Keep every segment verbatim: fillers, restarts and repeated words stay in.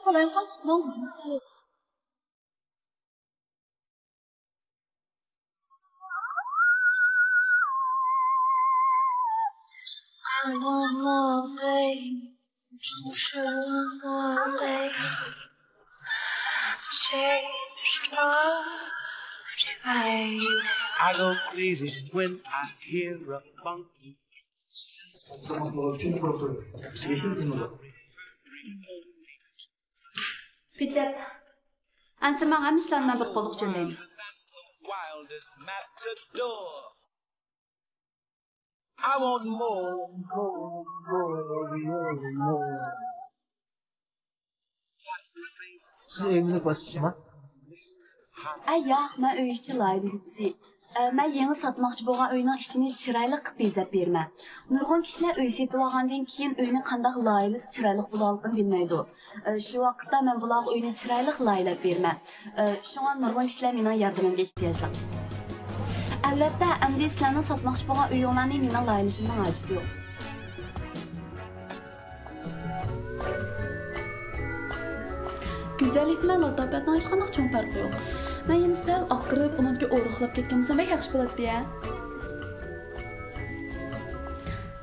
قالايمىقان تۇتماڭ بۇزۇلسۇن. I want more, babe. Don't you want more, babe? Change your mind. I go crazy when I hear a funky. پېچەت. ئەمسە ماڭا ھەممە ئىشلارنى مەن بىر قوللۇق چۆلەيمەن. سىز ئۆينى باسىسىزما؟ ئە، ياق، مەن ئۆي ئىچى لايىھىلىگۈچىسى. ئە، مەن يېڭى ساتماقچى بولغان ئۆينىڭ ئىچىنى چىرايلىق قىلىپ بېزەپ بېرىمەن. نۇرغۇن كىشىلەر ئۆي سېتىۋالغاندىن كېيىن ئۆينى قانداق لايىھىلىسە چىرايلىق بولىدىغانلىقىنى بىلمەيدۇ. ئە، شۇ ۋاقىتتا مەن بۇلارغا ئۆينى چىرايلىق لايىھىلەپ بېرىمەن. ئە، شۇڭا نۇرغۇن كىشىلەر مېنىڭ ياردىمىمگە ئېھتىياجلىق. ئەلۋەتتە، ئەمدى سىلەرنىڭ ساتماقچى بولغان ئۆيۈڭلارنى مېنىڭ لايىھىلىشىمنىڭ ھاجىتى يوق. گۈزەللىك بىلەن لاتاپەتنىڭ ھېچقانداق چوڭ پەرقى يوق. مەن يەنە سەل ئاقىرىپ، ئۇنىڭدىكى ئورۇقلاپ كەتكەن بولسام بەك ياخشى بولاتتى ھە.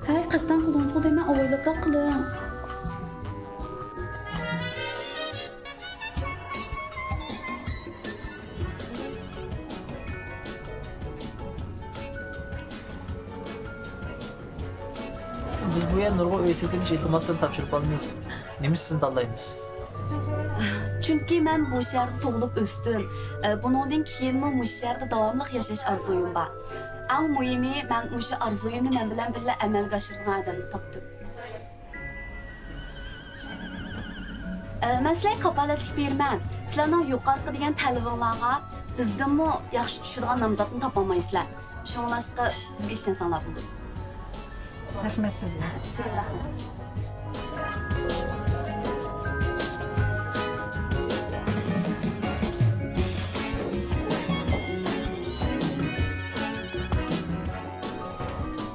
ھەي، قەستەن قىلدىڭىزغۇ دەيمەن، ئاۋايلاپراق قىلىڭ. بىز بۇ يەر نۇرغۇن ئۆي سېتىۋېلىش ئىلتىماسلىرىنى تاپشۇرۇپ ئالىمىز. نېمىشقا سىزنى تاللايمىز؟ چۈنكى مەن بۇ شەھەردە تۇغۇلۇپ ئۆستۈم. ئە، بۇنىڭدىن كېيىنمۇ مۇشۇ شەھەردە داۋاملىق ياشاش ئارزۇيۇم بار. ئەڭ مۇھىمى، مەن مۇشۇ ئارزۇيۇمنى مەن بىلەن بىللە ئەمەلگە ئاشۇرىدىغان ئادەمنى تاپتىم. ئە، مەن سىلەرگە كاپالەتلىك بېرىمەن. سىلەرنىڭ يۇقىرىقى دېگەن تەلىپىڭلارغا بىزدىنمۇ ياخشى چۈشىدىغان نامزاتنى تاپالمايسىلەر. شۇڭلاشقا بىزگە ئىشەنسەڭلار بولىدۇ. رەھمەت سىزگە. سىزگە رەھمەت.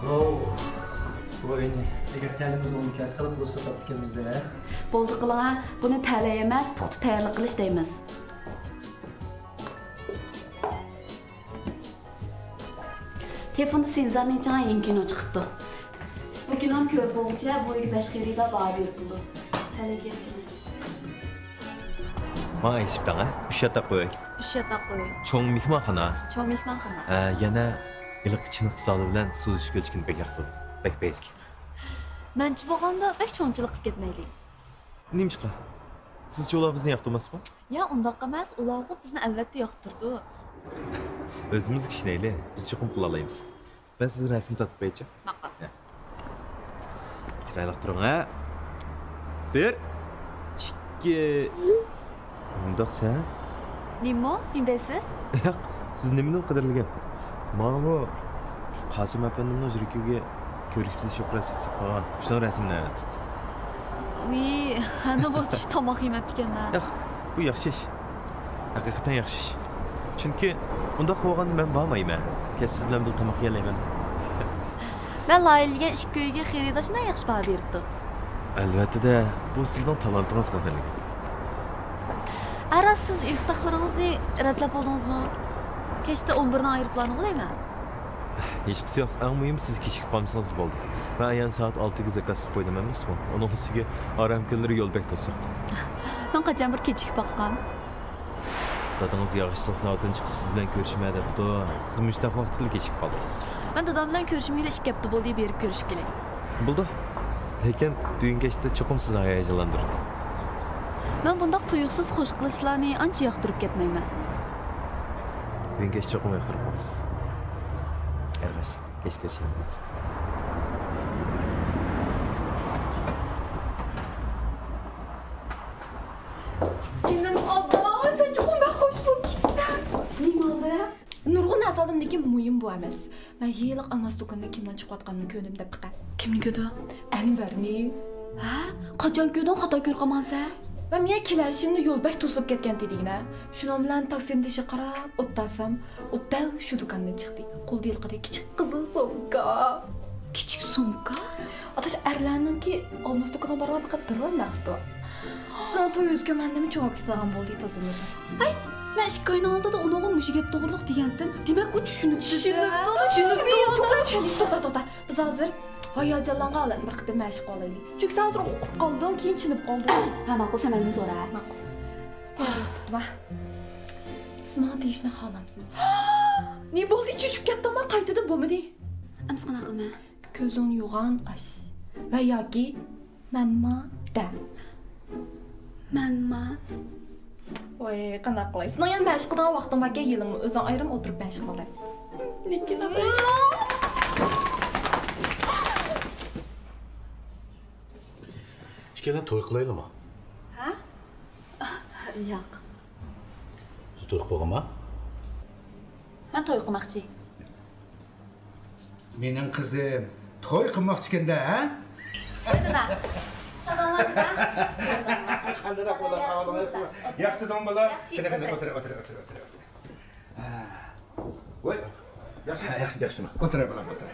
ۋاۋ، بۇ ئۆينى ئەگەر تەلىيىمىز بولمىكەن، قىلىپ بولۇشقا تاپتىكەنمىز-دە. بولدى قىلىڭا، بۇنى تەلەي ئەمەس، پۇختا تەييارلىق قىلىش دەيمىز. تېلېفوندا سېنزارنىڭ چىڭ يېڭى كىنو چىقىپتۇ. سىز بۇ كىنونى كۆرۈپ بولغۇچە بۇ ئۆيگە بەش خېرىدار باھا بېرىپ بولىدۇ. تەلەيگە ئەركىنىز. ماڭا ئېشىپتىڭ ھە؟ ئۈچ ياتاق ئۆي. ئۈچ ياتاق ئۆي. چوڭ مېھمانخانا. چوڭ مېھمانخانا. ھە، يەنە ھېلىقى چىنە قىزالى بىلەن سۇ ئۈزۈش كۆلچىكىنى بەك ياقتۇردۇم. بەك پەيزىكەن. مەنچە بولغاندا بەك چوڭچىلىق قىلىپ كەتمەيلى. نېمىشقا؟ سىزچە ئۇلار بىزنى ياقتۇرماسمۇ؟ يا، ئۇنداق ئەمەس، ئۇلارغۇ بىزنى ئەلۋەتتە ياقتۇرىدۇ. ئۆزىمىزگە ئىشىنەيلى، بىز چوقۇم قىلالايمىز. مەن سىزدىن رەسىم تارتىپ قويايچۇ؟ ماقۇل. يا. چىرايلىق تۇرۇڭ ھە. بىر، ئىككى. مۇنداق سەت. نېمىمۇ؟ نېمە دەيسىز؟ ياق، سىز نېمىدىن قەدىرلىگەن؟ ماڭىمۇ قاسىم ئەپەندىمنىڭ يۈرىكىگە كۆرگۈسى يوق رەسىم سىزىپ قويغان. شۇنىڭ رەسىمىنى ئەۋەتىپتۇ. ۋىي، ھەنە بولسا تاماق يېمەپتىكەنمەن. ياق، بۇ ياخشى ئىش. ھەقىقەتەن ياخشى ئىش. چۈنكى ئۇنداق بولغاندا مەن بارمايمەن. كەچ سىز بىلەن بىللە تاماق يېيەلەيمەن. مەن لايىھىلىگەن ئىككى ئۆيگە خېرىدار شۇنداق ياخشى باھا بېرىپتۇ. ئەلۋەتتە-دە، بۇ سىزنىڭ تالانتىڭىزغا قەدەرلىگەن. ئە راست، سىز ئۆي تاقلىرىڭىزنى رەتلەپ بولدىڭىزمۇ؟ كەچتە ئون بىرنىڭ ئايروپىلانىغۇ دەيمەن. ھېچقىسى يوق، ئەڭ مۇھىمى سىز كېچىكىپ قالمىسىڭىز بولدى. مەن ئايان سائەت ئالتىگە زاكاز قىلىپ قويدۇم ئەمەسمۇ؟ ئۇنىڭ ئۈستىگە ئارام كۈنلىرى يول بەك توسۇق. مەن قاچان بىر كېچىكىپ باققان؟ دادىڭىز ياغاچچىلىق زاۋۇتىدىن چىقىپ سىز بىلەن كۆرۈشىمەن دەپتۇ. سىز مۇشۇنداق ۋاقىتتىلا كېچىكىپ قالىسىز. مەن دادام بىلەن كۆرۈشمىگىلى ئىككى ھەپتە بولدى، بېرىپ كۆرۈشۈپ كېلەي. بولىدۇ. لېكىن بۈگۈن كەچتە چوقۇم سىزنى ھاياجانلاندۇرىدۇ. مەن بۇنداق تۇيۇقسىز خوش قىلىشلارنى ئانچە ياقتۇرۇپ كەتمەيمەن. بۈگۈن كەچ چوقۇم ياقتۇرۇپ قالىسىز. قېرىنداش، كەچ كۆرۈشەيلى. جېنىم ئابلا، سەن چوقۇم بەك خوش بولۇپ كېتىسەن. نېمە بولدى؟ نۇرغۇن نەرسە ئالدىم، لېكىن مۇھىم بۇ ئەمەس. مەن ھېلىقى ئالماس دۇكىنىدىن كىمنىڭ چىقىۋاتقانلىقىنى كۆردۈم، دەپ بېقە. كىمنى كۆردۈڭ؟ ئەنۋەرنى. ھە؟ قاچان كۆردۈڭ؟ خاتا كۆرۈپ قالمامسەن؟ مەن يەنە كېلىشىمدە يول بەك توسۇلۇپ كەتكەنتى دېگىنە. شۇنىڭ بىلەن تاكسىنىڭ تېشىغا قاراپ ئولتۇرسام، ئۇ دەل شۇ دۇكاندىن چىقتى. قولىدا ھېلىقىدەك كىچىك قىزىل سومكا. كىچىك سومكا؟ ئاتاش، ئەرلەرنىڭكى ئالماس دۇكىنىغا بارغان پەقەت بىرلا نەرسىدۇر. سىزنىڭ تويىڭىزغا مەندىنمۇ چوڭ ئېلىپ كېتىدىغان بولدى، تازىلىدى. ئەي، مەن ئىككى ئاينىڭ ئالدىدا ئۇنىڭغا مۇشۇ گەپ توغرىلىق دېگەنتىم. دېمەك، ئۇ چۈشىنىپتۇ. چۈشىنىپتۇ، چۈشىنىپتۇ. توختا، توختا. بىز ھازىر ھاياجانلانغان ھالەتنى بىر قېتىم مەشىق قىلىۋالايلى. چۈنكى سەن ھازىر ئۇقۇپ قالدىڭ، كېيىن چۈشىنىپ قالدىڭ. ھە، ماقۇل، سەن مەندىن سورا. ماقۇل. تۇتما. سىز ماڭا دېيىشنى خالامسىز؟ نېمە بولدى؟ چۆچۈپ كەتتىڭما؟ قايتىدىن بولمىدى. ئەمسە قانداق قىلىمەن؟ كۆزۈڭنى يوغان ئاچ. ۋە ياكى مەنما دە. مەنما. ۋاي، قانداق قىلاي؟ سېنىڭ يەنە مەشىق قىلىدىغان ۋاقتىڭ باركەن، يېلىڭ ئۆزۈڭ ئايرىم ئولتۇرۇپ مەشىق قىلاي. لېكىن ئاتا. ئىككىيلەن توي قىلايلىمۇ؟ ھە؟ ياق. بىز توي قىلىپ بولغانما؟ مەن توي قىلماقچى. مېنىڭ قىزىم توي قىلماقچىكەن-دە، ھە؟ دادا. قانداق بولدۇڭ، ئەھۋالىڭ ياخشىمۇ؟ ياخشى تۇردۇڭ، بالا؟ ياخشى، قېنى، قېنى، ئولتۇر. ئولتۇر، ئولتۇر، ئولتۇر، ئولتۇر. ھە. ۋاي، ياخشى. ھە، ياخشى، ياخشىمۇ؟ ئولتۇر، بالام، ئولتۇر.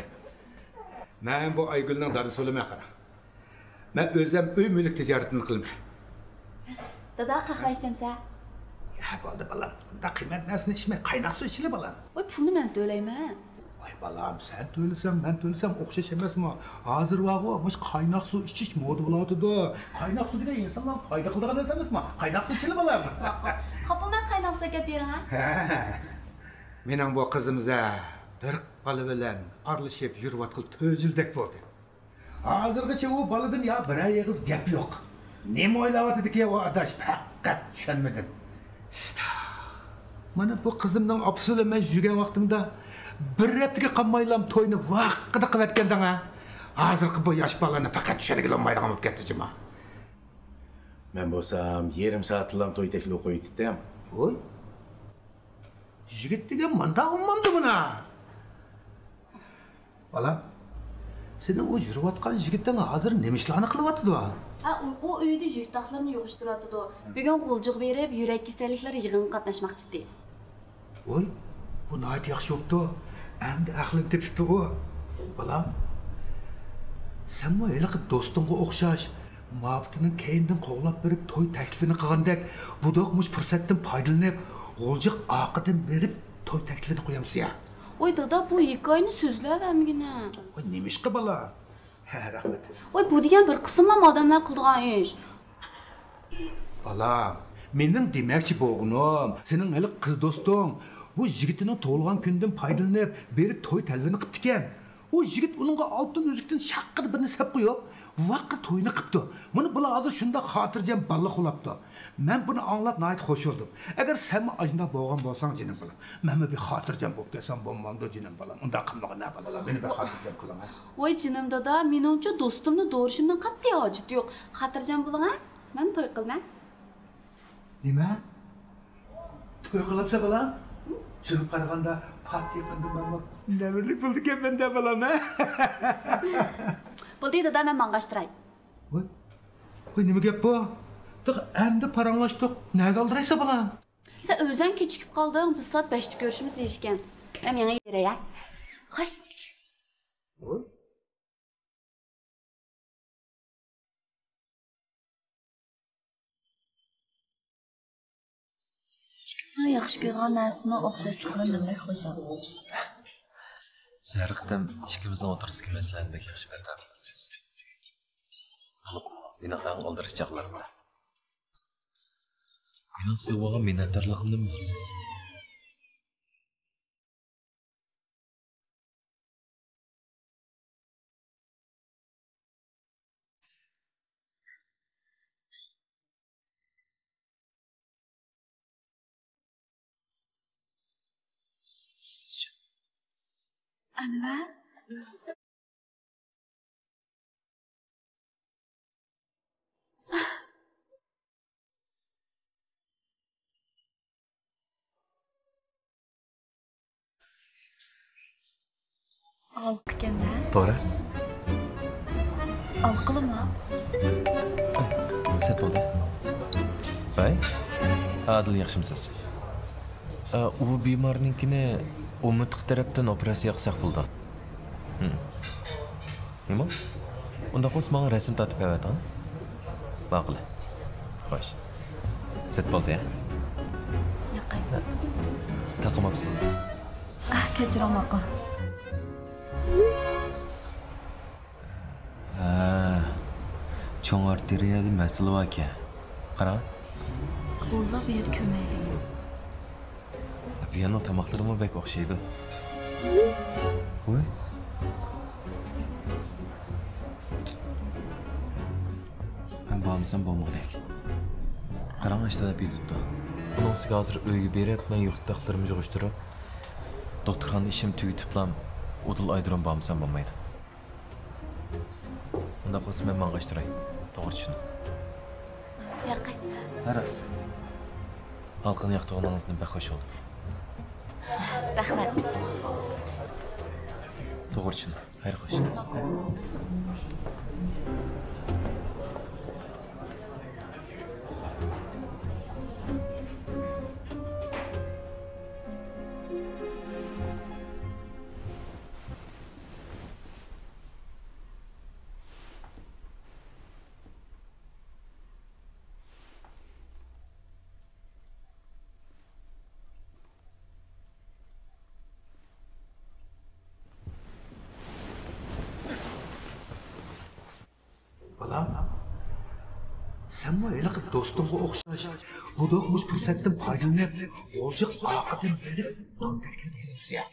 مەن بۇ ئايگۈلنىڭ دادىسى بولىمەن، قارا. مەن ئۆزۈم ئۆي مۈلۈك تىجارىتىنى قىلىمەن. دادا، قەھۋە ئىچەمسە؟ يا، بولدى، بالام. ئۇنداق قىممەت نەرسىنى ئىچمەي، قايناق سۇ ئىچىلە، بالام. ۋاي، پۇلنى مەن تۆلەيمەن. ۋاي، بالام، سەن تۆلىسەڭ، مەن تۆلىسەم ئوخشاش ئەمەسمۇ؟ ھازىر بارغۇ، مۇشۇ قايناق سۇ ئىچىش مودا بولۇۋاتىدۇ. قايناق سۇ دېگەن ئىنسانلارغا پايدا قىلىدىغان نەرسە ئەمەسمۇ؟ قايناق سۇ ئىچىلە، بالام. ماقۇل. قاپىل، مەن قايناق سۇ ئەكەپ بېرىڭ، ھە؟ ھە. مېنىڭ بۇ قىزىمزە بىر بالا بىلەن ئارىلىشىپ يۈرۈۋاتقىلى تۆت يىلدەك بولدى. ھازىرغىچە ئۇ بالىدىن يا بىرەر ئېغىز گەپ يوق. نېمە ئويلاۋاتىدىكى ئۇ ئاداش، پەقەت چۈشەنمىدىم. ئىشتا. مانا بۇ قىزىمنىڭ ئاپىسى بىلەن مەن يۈرگەن ۋاقتىمدا بىر ھەپتىگە قالمايلا توينى ۋاققىدە قىلىۋەتكەندىڭ ھە. ھازىرقى بۇ ياش بالىلارنى پەقەت چۈشەنگىلى بولمايدىغان بولۇپ كەتتى جۇما. مەن بولسام يېرىم سائەتتىنلا توي تەكلىپى قويۇۋېتىپتىم. ۋوي. يىگىت دېگەن مانداق ئوممامدۇ مانا؟ بالام، سېنىڭ ئۇ يۈرۈۋاتقان يىگىتىڭ ھازىر نېمە ئىشلارنى قىلىۋاتىدۇ؟ ھە، ئۇ، ئۇ ئۆيدە يۈكتاقلىرىنى يىغىشتۇرۇۋاتىدۇ. بۈگۈن غۇلجىغا بېرىپ، يۈرەك كېسەللىكلىرى يىغىنىغا قاتناشماقچىدى. ۋوي، بۇ ناھايىتى ياخشى بوپتۇ. ئەمدى ئەقلىنى تېپىپتۇ ئۇ. بالام، سەنمۇ ھېلىقى دوستۇڭغا ئوخشاش مۇھەببىتىنىڭ كەينىدىن قوغلاپ بېرىپ توي تەكلىپىنى قىلغاندەك، بۇدۇق مۇشۇ پۇرسەتتىن پايدىلىنىپ، غۇلجىغا ئارقىدىن بېرىپ توي تەكلىپىنى قويامسىز يا؟ ۋاي دادا، بۇ ھېكايىنى سۆزلەۋەرمىگىنە. ۋاي نېمىشقا بالام؟ ھە، رەھمەت. ۋاي بۇ دېگەن بىر قىسىملا ئادەملەر قىلىدىغان ئىش. بالام، مېنىڭ دېمەكچى بولغىنىم، سېنىڭ ھېلىقى قىز دوستۇڭ بۇ يىگىتىنىڭ تۇغۇلغان كۈنىدىن پايدىلىنىپ بېرىپ توي تەلۋىنى قىپتىكەن. ئۇ يىگىت ئۇنىڭغا ئالتۇن ئۈزۈكتىن شاققىدە بىرنى سەپ قويۇپ، ۋاققا تويىنى قىپتۇ. مانا بۇلار ھازىر شۇنداق خاتىرجەم بالىلىق بولاپتۇ. مەن بۇنى ئاڭلاپ ناھايىتى خوش بولدۇم. ئەگەر سەنمۇ ئاشۇنداق بولغان بولساڭ، جېنىم بالام، مەنمۇ بىر خاتىرجەم بولۇپ كەتسەم بولمامدۇ، جېنىم بالام؟ ئۇنداق قىلمىغىن ھە بالىلار، مېنى بىر خاتىرجەم قىلىڭ ھە. ۋاي جېنىم دادا، مېنىڭچە دوستۇمنى دورىشىمنىڭ قەتئىي ھاجىتى يوق. خاتىرجەم بولۇڭ ھە، مەن توي قىلىمەن. نېمە؟ توي قىلامسەن بالام؟ سۈرۈپ قارىغاندا پات يېقىندا مەنمۇ نەۋرىلىك بولىدىكەنمەن دە بالام ھە؟ بولدى دادا، مەن ماڭغاچ تۇراي. ۋوي، ۋوي، نېمە گەپ بۇ؟ تېخى ئەمدى پاراڭلاشتۇق، نەگە ئالدىرايسەن بالام؟ سەن ئۆزەڭ كېچىكىپ قالدىڭ، بىز سائەت بەشتە كۆرۈشىمىز دېيىشكەن. مەن مېڭىۋېرەي ھە. خوش. ئىككىمىزنىڭ ياخشى كۆرىدىغان نەرسىنىڭ ئوخشاشلىقىدىن بەك خۇشال. سىز ھەر قېتىم ئىككىمىزنىڭ ئوتتۇرىسىدىكى مەسىلىلەرنى بەك ياخشى بىر ھەل قىلىسىز. بولۇپمۇ مېنىڭ ئەڭ ئالدىراش چاغلىرىمدا مېنىڭ سىزگە بولغان مىننەتدارلىقىمنىمۇ بىلىسىز. سىز ئۈچۈن. ئەنۋەر. ئالقىكەن-دە. توغرا. ئالقىلىما. سەت بولدى. ھاي، ئادىل ياخشىمسىز؟ ئا، ئۇ بىمارنىڭكىنى ئومۇرتقا تەرەپتىن ئوپېراتسىيە قىلساق بولىدۇ. ھىم. نېمە؟ ئۇنداق بولسا ماڭا رەسىم تارتىپ بېرىۋەتىڭ. ماقۇل. خوش. سەت بولدى، ھە؟ ياقاي. تاقىماپسىز. ئاھ، كەچۈرۈڭ، ماقۇل. ھە، چوڭ ئارتېرىيەدە مەسىلە باركەن. قاراڭ. بولدى، بۇ يەردە كۆرمەيلى. بۇ يەرنىڭ تاماقلىرىمۇ بەك ئوخشايدۇ. ۋوي. مەن بارمىسام بولمىغۇدەك. قاراڭ، ئاشۇ تەرەپ يېزىپتۇ. ئۇنىڭ ئۈستىگە ھازىر ئۆيگە بېرىپ، مەن يوقىتاقلىرىمنى يىغىشتۇرۇپ، دوختۇرخانىدا ئىشىمنى تۈگىتىپلا، ئۇدۇل ئايرودروم بارمىسام بولمايدۇ. ئۇنداق بولسا مەن ماڭغاچ تۇراي. توغرا چۈشىنىڭ. ياقاي. ھە، راست. ھالقىن ياقتۇرغىنىڭىزدىن بەك خۇش بولدۇم. رەھمەت. توغرا چۈشىنىڭ. خەير خوش. بالام، سەنمۇ ھېلىقى دوستۇڭغا ئوخشاش بۇدۇق مۇشۇ پۇرسەتتىن پايدىلىنىپ، غۇلجىغا ئارقىدىن بېرىپ نان تەكلىپ قىلىمسىز يا؟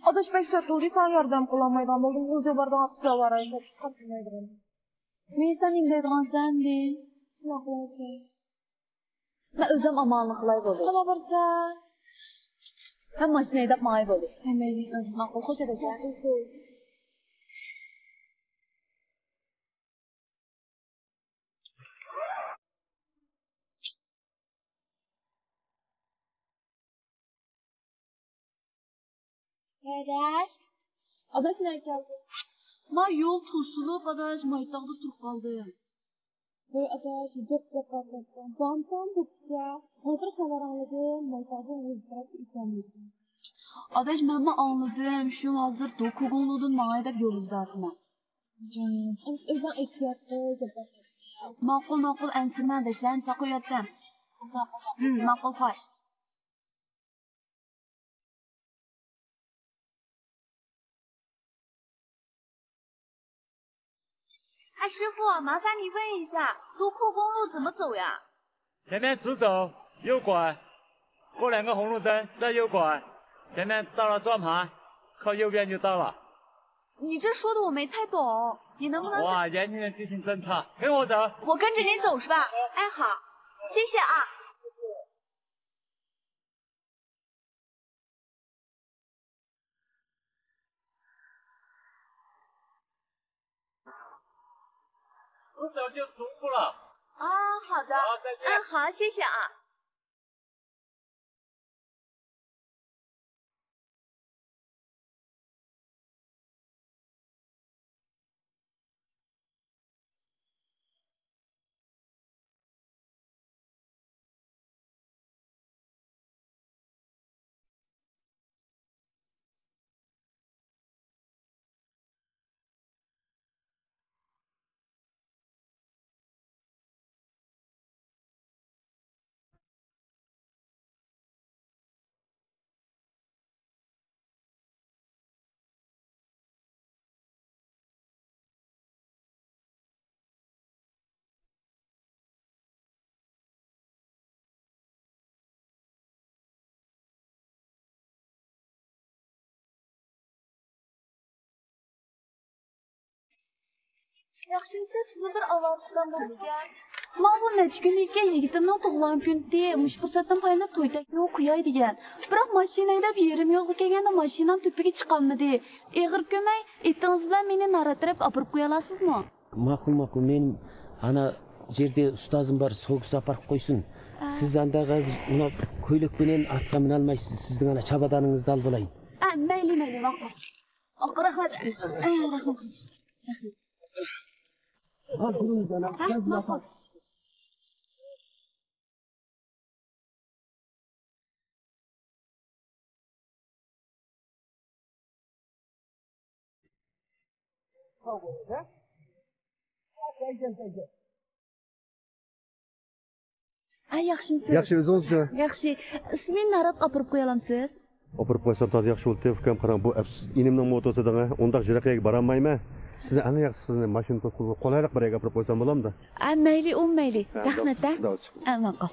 ئاداش، بەك سەت بولدى، ساڭا ياردەم قىلالمايدىغان بولدۇم. غۇلجىغا بارىدىغان ئاپىسى ئاۋارە، سەت قاتنىمايدىغان. مېنى سەن نېمە دەيدىغانسەن ئەمدى؟ نېمە قىلىسەن؟ مەن ئۆزۈم ئامالىنى قىلاي بولدى. قانداق بارىسەن؟ مەن ماشىنا ھەيدەپ ماڭاي بولدى. ھە، مەيلى. ماقۇل، خوش ئاداش. ماقۇل، خوش. ئاداش. ئاداش، نەگە كەلدىڭ؟ ما يول توسۇلۇپ، ئاداش، مايتاغدا تۇرۇپ قالدىم. ۋاي ئاداش، ھىجاب جاپا تارتقان. بامسام بوپتۇ. ھازىر خەۋەر ئاڭلىدىم، مايتاغدىن ئۆزى تەرەپكە ئۆتەلمىدى. ئاداش، مەنمۇ ئاڭلىدىم، شۇ ھازىر دوكۇگۇڭلۇدىن ماڭاي دەپ يول ئىزدەۋاتىمەن. جان، ئەمىسە ئۆزۈڭ ئېھتىيات قىل، جاپا تارتقىن. ماقۇل، ماقۇل، ئەنسىرىمە ئاداش، ھەم ساقا ياتتىم. ماقۇل، ماقۇل. ھىم، ماقۇل، خوش. ئەشرەفۇ، 麻烦你问一下，独库公路怎么走呀？前面直走，右拐，过两个红绿灯，再右拐，前面到了转盘，靠右边就到了。你这说的我没太懂，你能不能再……哇，年轻人记性真差，跟我走。我跟着你走是吧？哎，好，谢谢啊。 不走就重复了。啊，好的。好，再见。嗯，好，谢谢啊。 ياخشىمسىز؟ سىزنى بىر ئاۋارە قىلسام بولىدىكەن. ماۋۇ نەچچە كۈندىن كېيىن يىگىتىمنىڭ تۇغۇلغان كۈنى ئىدى. مۇشۇ پۇرسەتتىن پايدىلىنىپ توي تەكلىپى قوياي دېگەن. بىراق ماشىنا ھەيدەپ يېرىم يولغا كەلگەندە ماشىنام تۆپىگە چىقالمىدى. ئېغىر كۆرمەي، ئېتىڭىز بىلەن مېنى نارات تەرەپكە ئاپىرىپ قويالارسىزمۇ؟ ماقۇل، ماقۇل. مېنىڭ ئانا يەردە ئۇستازىم بار، سوگۇسى ئاپىرىپ قويسۇن. ئا. سىز ئانداق ھازىر ئۇنى كويلۇك بىلەن ئاتقا مىنالمايسىز. سىزنىڭ ئانا چاپادانىڭىزنى ئالىۋالاي. ئا، مەيلى، مەيلى، ماقۇل. ماقۇل، رەھمەت. ئەي، رەھمەت. ھە، ماقۇل. ھە، ياخشىمۇسىز؟ ياخشى، ئۆزىڭىزچۇ؟ ياخشى. ئىسمىنى ناراتقا ئاپىرىپ قويالامسىز؟ ئاپىرىپ قويسام تازا ياخشى بولاتتى، ئۇكام. قاراڭ، بۇ ئەپسىز ئىنىمنىڭ موتوسى دېڭە، ئۇنداق يىراق يەرگە بارالمايمەن. سىزنى ئەڭ ياخشىسى، سىزنى ماشىنا توسقۇنىغا قولايلىق بىر يەرگە ئاپىرىپ قويسام بولامدۇ؟ ھە، مەيلى، ئۇ مەيلى. ھە، رەھمەت، ھە. داۋا، داۋا چىق. ھە، ماقۇل.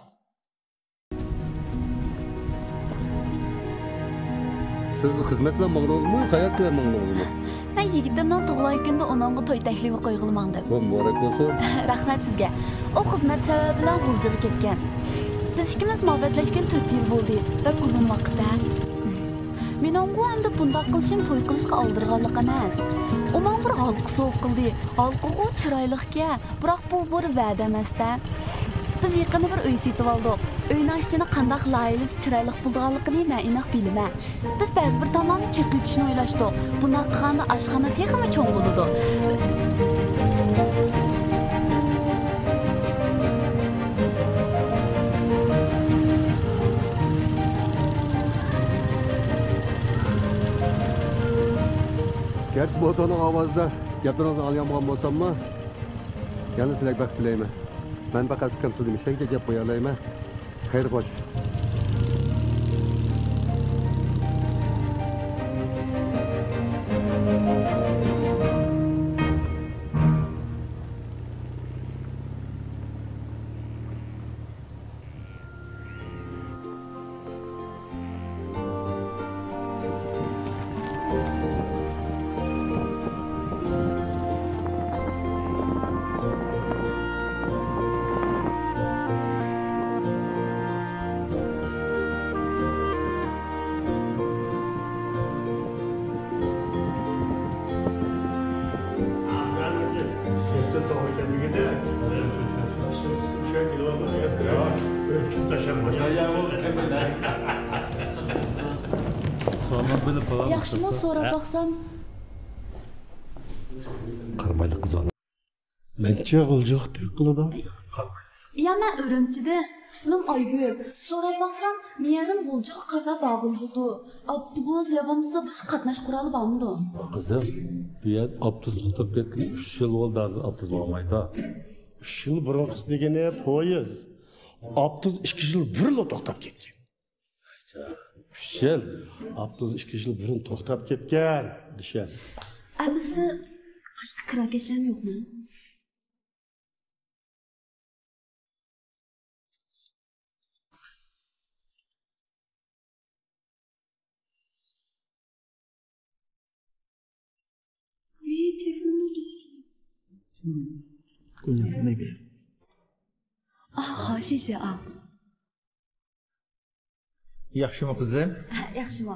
سىز خىزمەت بىلەن ماڭدىڭىزمۇ، ساياھەت بىلەن ماڭدىڭىزمۇ؟ مەن يىگىتىمنىڭ تۇغۇلغان كۈنىدە ئۇنىڭغا توي تەكلىپى قويغىلى ماڭدىم. بۇ مۇبارەك بولسۇن. رەھمەت سىزگە. ئۇ خىزمەت سەۋەبى بىلەن غۇلجىغا كەتكەن. بىز ئىككىمىز مۇھەببەتلەشكىلى تۆت يىل بولدى. بەك ئۇزۇن ۋاقىت-ھە. مېنىڭغۇ ئەمدى بۇنداق قىلىشىم توي قىلىشقا ئالدىرىغانلىق ئەمەس. ئۇ ماڭا بىر ھالقا سوۋغا قىلدى. ھالقىغۇ چىرايلىقكەن، بىراق بۇ بىر ۋەدە ئەمەس-تە. بىز يېقىندا بىر ئۆي سېتىۋالدۇق. ئۆينىڭ ئىچىنى قانداق لايىھەلىسە چىرايلىق بولىدىغانلىقىنى مەن ئېنىق بىلىمەن. بىز بەزى بىر تاملارنى چېقىۋېتىشنى ئويلاشتۇق. بۇنداق قىلغاندا ئاشخانا تېخىمۇ چوڭ بولىدۇ. گەرچە موتورنىڭ ئاۋازىدا گەپلىرىڭىزنى ئاڭلىيالمىغان بولساممۇ، يەنە سىلەرگە بەخت تىلەيمەن. مەن پەقەت ئۇكام سىزنى مۇشۇ يەرگىچە ئەكەپ قويالايمەن. خەير خوش. ياخشىمۇ سوراپ باقسام؟ قارىمايلى قىز بالا. مەنچە غۇلجىغا تەك قىلىدۇ. يا، مەن ئۈرۈمچىدە. ئىسمىم ئايگۈل. سوراپ باقسام، مېيەردىن غۇلجىغا قايتا بارغىلى بولىدۇ. ئاپتوبۇس يا بولمىسا باشقا قاتناش قورالى بارمىدۇ؟ قىزىم، بۇ يەردە ئاپتوبۇس توختاپ كەتكىلى ئۈچ يىل بولدى، ھازىر ئاپتوبۇس بارمايدۇ. ئۈچ يىل بۇرۇنقىسى دېگىنى پويىز. ئاپتوبۇس ئىككى يىل بۇرۇنلا توختاپ كەتكەن. ئۈچ يىل. ئاپتوبۇس ئىككى يىل بۇرۇن توختاپ كەتكەن، دېشەن. ئەمىسە باشقا كىراكەشلەرمۇ يوقمۇ؟ ئاھ، خاشىشى ئاھ. ياخشىمۇ قىزىم؟ ھە، ياخشىمۇ.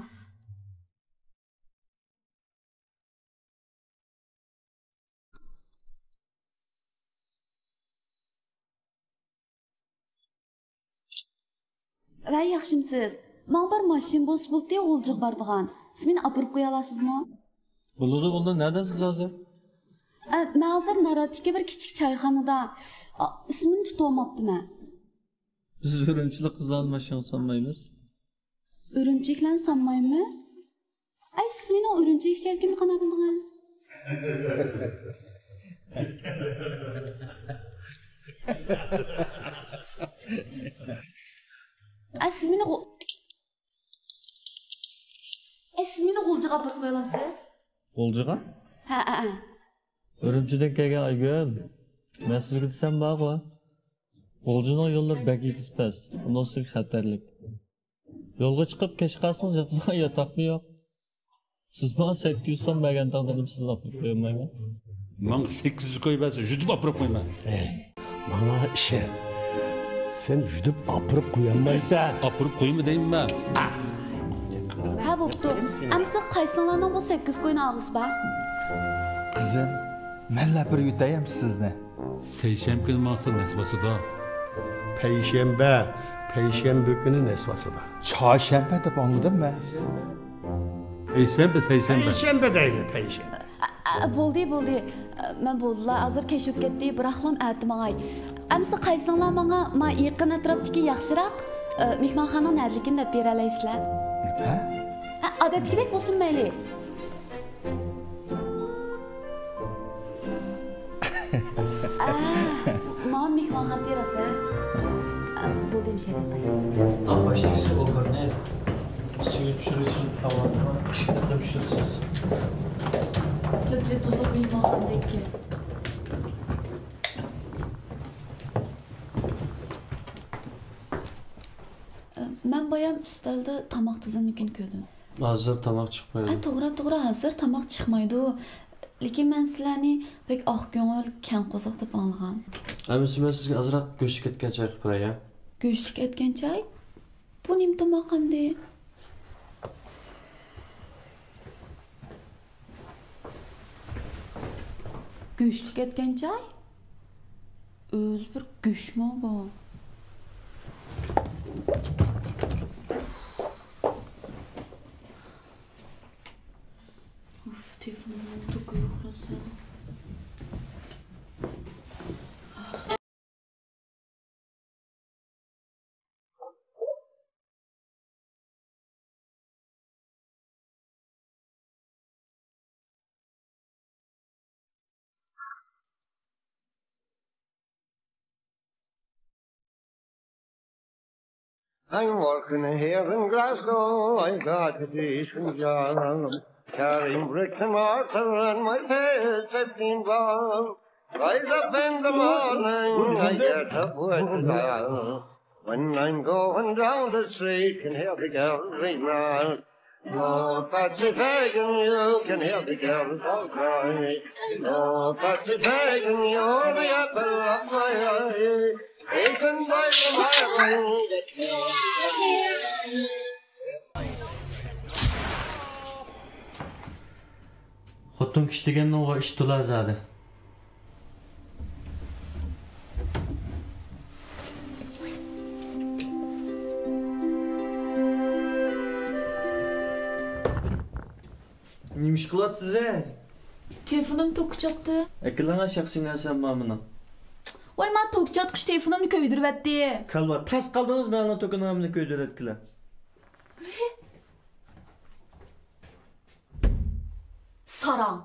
ۋەي، ياخشىمسىز؟ ماڭا بىر ماشىنا بولسا بولدى، غۇلجىغا بارىدىغان. سىز مېنى ئاپىرىپ قويالارسىزمۇ؟ بولىدۇ، ئۇندا نەدىسىز ھازىر؟ ئە، مەن ھازىر ناراتتىكى بىر كىچىك چايخانىدا. ئا، ئىسمىنى تۇتۇۋالماپتىمەن. بىز ئۈرۈمچىلىك قىزلارنى ماشىنىغا سالمايمىز. ئۈرۈمچىلىكلەرنى سالمايمىز؟ ئەي، سىز مېنىڭ ئۈرۈمچىگە كەلگىنىمنى قانداق بىلدىڭىز؟ ئەي، سىز مېنى غۇ-، ئەي، سىز مېنى غۇلجىغا ئاپىرىپ قويالامسىز؟ غۇلجىغا؟ ھە، ھە، ھە. ئۈرۈمچىدىن كەلگەن ئايگۈل، مەن سىزگە دېسەم بارغۇ. غۇلجىنىڭ يوللىرى بەك ئېگىز پەس، ئۇنىڭ ئۈستىگە خەتەرلىك. يولغا چىقىپ كەچ قالسىڭىز ياتىدىغان ياتاقمۇ يوق. سىز ماڭا سەككىز يۈز سوم بەرگەن تەقدىردىمۇ سىزنى ئاپىرىپ قويالمايمەن. ماڭا سەككىز يۈز كوي بەرسە يۈدۈپ ئاپىرىپ قويىمەن. ئەي، ماڭا ئىشەن. سەن يۈدۈپ ئاپىرىپ قويالمايسەن. ئاپىرىپ قويما دەيمەن. ھە، بوپتۇ. ئەمسە قايسىڭلارنىڭ بۇ سەككىز كوينى ئالغۇسى بار؟ قىزىم، مەنلا بىر يۇتايام سىزنى. سەيشەنبە كۈنى ماڭسا نەس باسىدۇ. پەيشەنبە، پەيشەنبە كۈنى نەس باسىدۇ. چارشەنبە دەپ ئاڭلىدىم مەن. پەيشەنبە، سەيشەنبە. پەيشەنبە دەيلى، پەيشەنبە. ئە، ئە، بولدى، بولدى. ئە، مەن بولدىلا، ھازىر كەچ بولۇپ كەتتى، بىراقلام ئەتە ماڭاي. ئەمىسە قايسىڭلار ماڭا، ما يېقىن ئەتراپتىكى ياخشىراق، ئە، مېھمانخانىنىڭ نەدىلىكىنى دەپ بېرەلەيسىلەر؟ ھە؟ ھە، ئادەتتىكىدەك بولسۇن مەيلى. ئە، ماڭا مېھمانخانا تېرىسى. ئە، بولدى، مۇشۇ يەردە ئولتۇراي. ئاڭ باشتىكىسى ئوبورنى سۈيى پىشۇرۇشنى تاۋارنىڭ ئىككى قېتىم پىشۇرىسىز. تۆت يۇلتۇزلۇق مېھمانخانىدەك. ئە، مەن بايام ئۈستەلدە تاماق تىزىملىكىنى كۆردۈم. ھازىر تاماق چىقمايدۇ. ئە، توغرا، توغرا، ھازىر تاماق چىقمايدۇ. لېكىن مەن سىلەرنى بەك ئاق كۆڭۈل، كەڭ قورساق دەپ ئاڭلىغان. ئەمىسە مەن سىزگە ئازراق گۆشلۈك ئەتكەن چاي قىلىپ بېرەي، ھە؟ گۆشلۈك ئەتكەن چاي؟ بۇ نېمە تاماق ئەمدى؟ گۆشلۈك ئەتكەن چاي؟ ئۆزى بىر گۆشمۇ بۇ؟ ئۇف، تېلېفونۇمنىڭ توكى يوق روزا. I'm working here in Glasgow, I got a decent job. Carrying bricks and mortar and my pay is fifteen bob. Rise up in the morning, I get up with the bell. When I'm going down the street, can hear the girls remark. Oh, Patsy Fagan, you can hear the girls all cry. Oh, Patsy Fagan, you're the apple of my eye. Hasten by the highway. خوتۇن كىشى دېگەننىڭغۇ ئىشى تولا زادى. نېمە ئىش قىلىۋاتىسىز ھەي؟ تېلېفونۇم توكى چاقتى. ئەكېلىڭە شەخسىي نەرسەم بار مېنىڭ. ۋاي، ما توكى چاتقۇچ تېلېفونۇمنى كۆيدۈرۈۋەتتى. كالۋا، تاس قالدىڭىز مەنىڭ توكىنىڭ ھەممىنى كۆيدۈرۈۋەتكىلى. ساراڭ.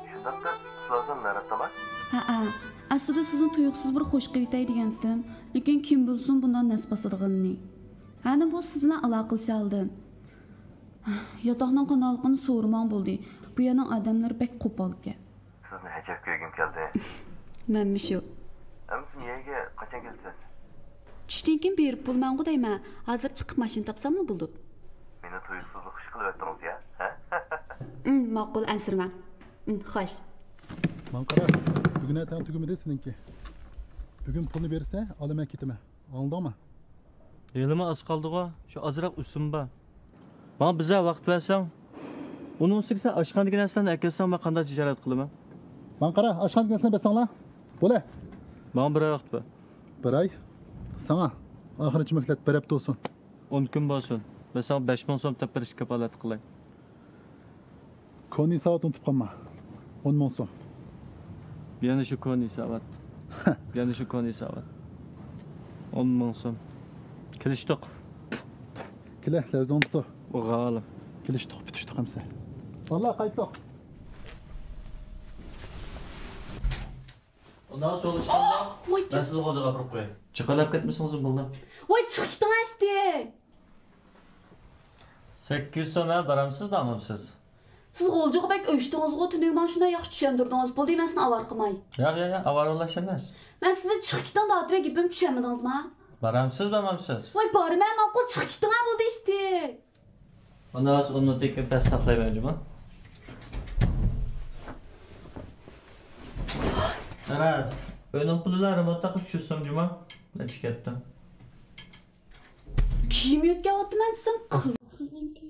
شۇنداقتا، سىلەرسەن نەرەتتىلا؟ ھەئە. ئەسلىدە سىزنى تۇيۇقسىز بىر خوش قىلىۋېتەي دېگەنتىم. لېكىن كىم بىلسۇن بۇنداق نەس باسىدىغىنىنى. ھەنە بۇ سىز بىلەن ئالاقىلىشالىدىم. ياتاقنىڭ قانداقلىقىنى سورىماڭ بولدى. بۇ يەرنىڭ ئادەملىرى بەك قوپالكەن. سىزنى ئەجەب كۆرگۈم كەلدى. مەنمۇ شۇ. ئەمىسە مېيەگە قاچان كېلىسىز؟ چۈشتىن كېيىن بېرىپ بولىمەنغۇ دەيمەن. ھازىر چىقىپ ماشىنا تاپساملا بولىدۇ. مېنى تۇيۇقسىزلا خۇش قىلىۋەتتىڭىز يا، ھە؟ ئىم، ماقۇل، ئەنسىرىمەڭ. ئىم، خوش. ماڭا قارا، بۈگۈن ئەتەڭ تۈگىمىدى سېنىڭكى. بۈگۈن پۇلنى بېرسە، ئالىمەن كېتىمەن. ئاڭلىدىڭمۇ؟ ھېلىمۇ ئاز قالدىغۇ، شۇ ئازراق ئۈستۈم بار. ماڭا بىزەر ۋاقىت بەرسەڭ، ئۇنىڭ ئۈستىگە سەن ئاشخانىدىكى نەرسىلەرنى ئەكەلسەڭ، مەن قانداق تىجارەت قىلىمەن؟ ماڭا قارا، ئاشخانىدىكى نەرسىلەرنى بەرسەڭلار. بولە. ماڭا بىر ئاي ۋاقىت بەر. بىر ئاي؟ ساڭا ئاخىرىنچى مۆھلەت بىر ھەپتە بولسۇن. ئون كۈن بولسۇن. مەن ساڭا بەش مىڭ سوم تېپىپ بېرىشكە كاپالەتلىك قىلاي. كونا ھېسابات ئۇنتۇپ قالما. ئون مىڭ سوم. يەنە شۇ كونا ھېسابات. يەنە شۇ كونا ھېسابات. ئون مىڭ سوم. كېلىشتۇق. كېلە، لەۋزىڭنى تۇت. بولغانلىم. كېلىشتۇق، پۈتۈشتۇق ئەمسە. باللا، قايتتۇق. ئۇنداق سوغا چىققاندا، ۋاي، مەن سىزنى غۇلجىغا ئاپىرىپ قوياي. چاقالاپ كەتمىسىڭىز بولدى. ۋاي، چىقىپ كېتىڭ ئەشتى. سەككىز يۈز سوم ھە، بارامسىز، بارمامسىز؟ سىز غۇلجىغا بەك ئۆچتىڭىزغۇ، تۈنۈگۈن ماڭا شۇنداق ياخشى چۈشەندۈردىڭىز. بولدى، مەن سىزنى ئاۋارە قىلماي. ياق، ياق، ياق، ئاۋارە بولۇش ئەمەس. مەن سىزدىن چىقىپ كېتىڭ دەۋاتىمەن، گېپىمنى چۈشەنمىدىڭىزما؟ بارامسىز، بارمامسىز؟ ۋاي، بارىمەن، ماقۇل، چىقىپ كېتىڭ ھە، بولدى ئەشتى. ئۇنداق بولسا ئون مىنۇتتىن كېيىن پەس ساقلايمەن جۇمۇ. راست. ئۆينىڭ پۇلىلا رېمونتتا قىلىپ چۈشۈرسەم جۇما. نەچچە كەتتىم. كىيىم يۆتكەۋاتىمەن دېسەم، قىلىقسىزنىڭكى.